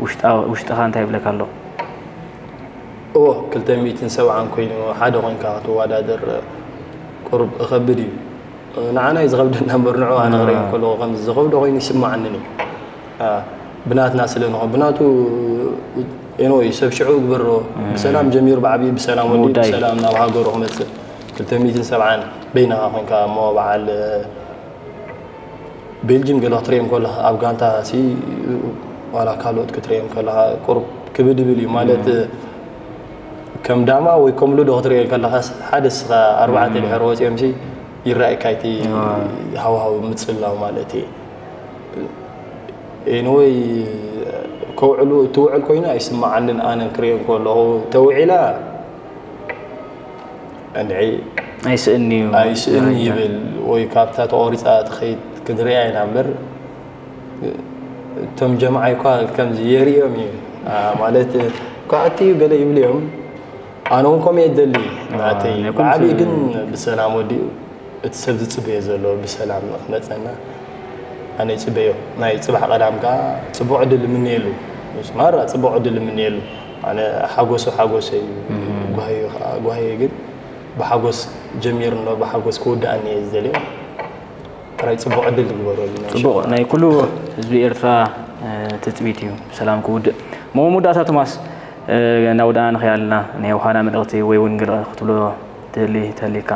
ውሽጣ- ውሽጥኻ እንታይ ይብለካ ኣሎ? እዎ፣ ክልተ ሚእትን ሰብዓን ኮይኑ ሓደ ኮይንካ ክትወዳደር ቁሩብ እኸብድ እዩ። ንዓና እዩ ዝኸብደና እምበር ንዕኡ ኣነ ክርኢ ከለኹ ከምዚ ዝኸብዶ ኮይኑ ይስምዓንን እዩ። ብናትና ስለ ንኾ ብናቱ ኤንወይ ሰብ ሽዑ ግበሮ። ብሰላም ጀሚሩ ብዓብዪ ብሰላም ወዲኡ ብሰላም ናብ ሃገሩ ክመፅእ። ክልተ ሚእትን ሰብዓን በይንኻ ኮይንካ እሞ በዓል ቤልጅም ገለ ክትሪኦም ከለኻ ኣብ ጋንታ ሲ ዋላ ካልኦት ክትሪኦም ከለኻ ቁሩብ ክብድ ይብል እዩ ማለት። ከም ዳማ ወይ ከም ሉዶ ክትሪኦ ከለኻ ሓደ ስኻ ኣርባዕተ ድሕሪ ወፂኦም ሲ ይረኣየካ እቲ ሃዋሃው ምፅላው ማለት እዩ። ኤንወይ ከውዕሉ እትውዕል ኮይና ኣይስምዓንን። ኣነን ክሪኦ ከለኹ ተውዒላ እንድዒ ኣይስእን እዩ ኣይስእን ይብል ወይ ካብታ ተቆሪፃ ትኸይድ ክንሪኣ ኢና እምበር እቶም ጀምዓይ እኳ ከምዚ የርእዮም እዩ ማለት እኳ ኣትዩ ገለ ይብሉ እዮም። ኣነ እውን ከምኡ እየ ደሊ ናተይ ብዓብዪ ግን ብሰላም ወዲኡ እቲ ሰብ ዝፅበዮ ዘሎ ብሰላም ክመፀና ኣነ ይፅበዮ። ናይ ፅባሕ ቀዳም ከዓ ፅቡቕ ዕድል እምነየሉ። ማራ ፅቡቕ ዕድል እምነየሉ። ኣነ ሓጎሱ ሓጎሰ እዩ። ጓሂ ከዓ ጓሂ ግን ብሓጎስ ጀሚሩ ኣሎ። ብሓጎስ ክውድኣኒ እየ ዝደልዮ። ጥራይ ፅቡቕ ዕድል ዝግበረሉ። ፅቡቕ ናይ ኩሉ ህዝቢ ኤርትራ ትፅቢት እዩ ብሰላም ክውድእ። እሞ መወዳእታ ቶማስ፣ ናብ ወዳእና ንኸይድ ኣለና ናይ ዮሃና መልእኽቲ ወይ እውን ገለ ክትብሎ ትህሊ ተህሊካ?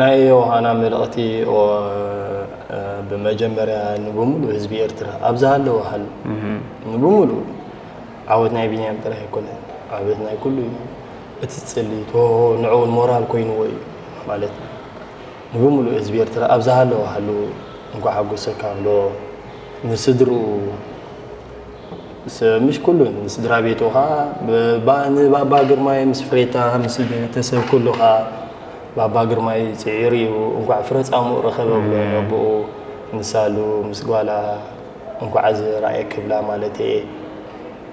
ናይ ዮሃና መልእኽቲ ብመጀመርያ ንብሙሉ ህዝቢ ኤርትራ ኣብ ዝሃለወ ሃሉ ንብሙሉ ዓወት ናይ ቢንያም ጥራሕ ኣይኮነን፣ ዓወት ናይ ኩሉ እዩ። እቲ ፅሊት ንዕኡ እውን ሞራል ኮይንዎ እዩ ማለት ንብሙሉ ህዝቢ ኤርትራ ኣብ ዝሃለወ ሃሉ እንኳዕ ሓጎሰካ ብሎ ንስድርኡ ምስ ኩሉን ንስድራ ቤቱ ኸዓ ንባባ ግርማይ ምስ ፍሬታ ምስ ቤተሰብ ኩሉ ኸዓ ባባ ግርማይ ፅዒሩ እዩ እንኳዕ ፍረ ፃምኡ ረኸበ ብሎ ነቦኡ ንሳሉ ምስ ጓላ እንኳዕ እዚ ረኣየ ክብላ ማለት እየ።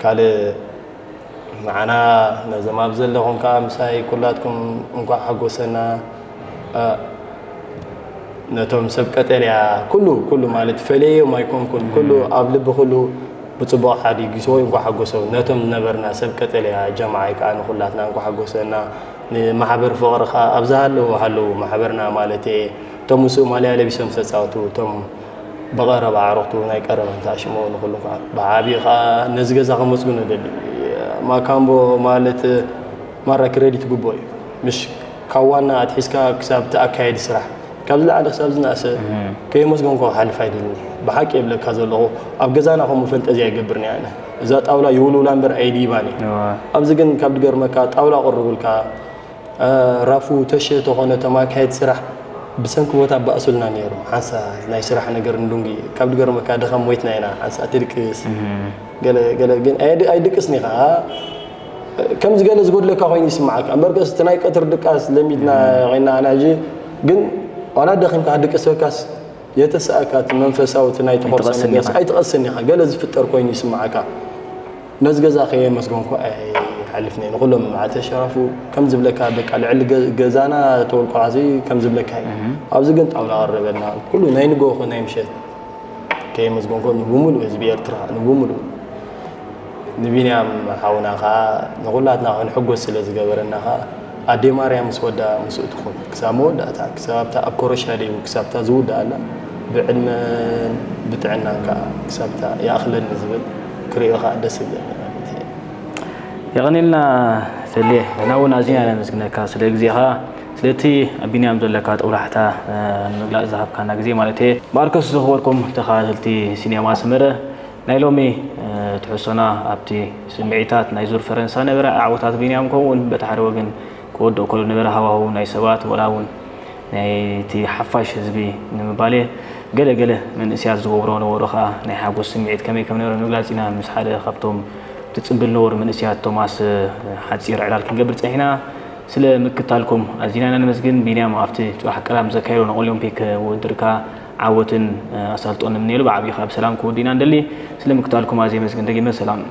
ካልእ ንዓና ነዞም ኣብ ዘለኹም ከዓ ምሳይ ኩላትኩም እንኳዕ ሓጎሰና። ነቶም ሰብ ቀጠልያ ኩሉ ኩሉ ማለት ፈለዮም ኣይኮንኩን ኩሉ ኣብ ልቢ ኩሉ ብፅቡቕ ሓዲጊስዎ እንኳዕ ሓጎሰው ነቶም ዝነበርና ሰብ ቀጠልያ ጀማዓይ ከዓ ንኩላትና እንኳዕ ሓጎሰና። ንማሕበር ፍቕሪ ከዓ ኣብ ዝሃለዉ ሃለዉ ማሕበርና ማለት እየ። እቶም ምስኡ ማልያ ለቢሶም ዝተፃወቱ እቶም ብቐረባ ኣዕሩኽቱ ናይ ቀረባ እንተኣሽምዎ ንኹሉ ከዓ ብዓብዪ ከዓ ነዚ ገዛ ከመስግኖ ደሊ። ማካምቦ ማለት ማራ ክረዲት ግቦ እዩ። ምሽ ካብ ዋና ኣትሒዝካ ክሳብ እቲ ኣካየዲ ስራሕ ካብ ዝለዓለ ክሳብ ዝነኣሰ ከየመስገንኮ ክሓልፍ ኣይደልን። ብሓቂ የብለካ ዘለኹ ኣብ ገዛና ከምኡ ፈንጠዝያ ይገብርኒ ኣነ። እዛ ጣውላ ይውልውላ እምበር ኣይድይባን እዩ። ኣብዚ ግን ካብ ድገርመካ ጣውላ ቅርቡልካ ራፉ ተሸ ተኾነ ተማካየት ስራሕ ብሰንኪ ቦታ ባእሱልና ነይሩ። ሓንሳ ናይ ስራሕ ነገር ንዱንጊ ካብ ድገርመካ ድኻ ሞይትና ኢና። ሓንሳ ትድቅስ ገለ ገለ ግን ኣይድ- ኣይድቅስን ኢኻ። ከምዚ ገለ ዝጎድለካ ኮይኑ ይስምዓካ። እምበር ከስ እቲ ናይ ቀትር ድቃስ ለሚድና ኮይና ኣና ሕጂ ግን ዋላ ደኺምካ ድቅሰካስ የተሰኣካ እቲ መንፈሳዊ እቲ ናይ ተኾርሰ ኣይትቐስን ነገር ኢኻ። ኣይትቐስን ኢኻ። ገለ ዝፍጠር ኮይኑ ይስምዓካ። ነዚ ገዛ ከየመስገንኩ ኣይሓልፍን እየ። ንኹሎም ኣተ ሸራፉ ከም ዝብለካ በቃ ልዕሊ ገ- ገዛና ተወልቆ ዓዚ ከም ዝብለካ እዩ። ኣብዚ ግን ጣውላ ቀረበልና ኩሉ ናይ ንጎ ኮነ ናይ ምሸት ከየመስገንኮ ንብሙሉእ ህዝቢ ኤርትራ ንብሙሉእ ንቢንያም ሓውና ከዓ ንኹላትና ክንሕጎስ ስለ ዝገበረና ከዓ ኣዴ ማርያም ምስ ወዳ ምስኡ ትኹን ክሳብ መወዳእታ ክሳብ ኣብታ ኣብ ኮረሻ ደይቡ ክሳብ እታ ዝውድኣላ ብዕድመን ብጥዕናን ከዓ ክሳብ እታ ይኣኽለኒ ዝብል ክርእዮ ከዓ ደስ ይብለኒ ማለት እየ። የቐኒልና ተሌ፣ ንሕና እውን ኣዚና ኢና ነመስግነካ ስለ ግዜኻ፣ ስለቲ ኣብ ቢንያም ዘለካ ጦብላሕታ ንምግላፅ ዝሃብካና ግዜ ማለት እየ። ማርከስ ዝኸበርኩም ተኸታተልቲ ሲኔማ ሰመረ፣ ናይ ሎሚ ትሕዝቶና ኣብቲ ስምዒታት ናይ ዙር ፈረንሳ ነበረ ዓወታት ቢንያም ከምኡ እውን በቲ ሓደ ወገን ክወድኦ ከሎ ነበረ ሃዋህው ናይ ሰባት ወላ እውን ናይቲ ሓፋሽ ህዝቢ ንምባል እየ። ገለ ገለ መንእሰያት ዝገብሮ ነበሩ ከዓ ናይ ሓጎስ ስምዒት ከመይ ከም ነበረ ንምግላፅ ኢና ምስ ሓደ ካብቶም ትጽንብል ነበር መንእሰያት ቶማስ ሓጺር ዕላል ክንገብር ጸኒሕና። ስለ ምክታልኩም ኣዚና ኢና ነመስግን። ቢንያም ኣብቲ ጽባሕ ቀዳም ዘካየዶ ናይ ኦሎምፒክ ውድድርካ ዓወትን ኣሳልጦን ንምነየሉ ብዓቢኻ ብሰላም ክወድእና እንደሊ። ስለ ምክታልኩም ኣዝየ መስግን ደጊመ ሰላም።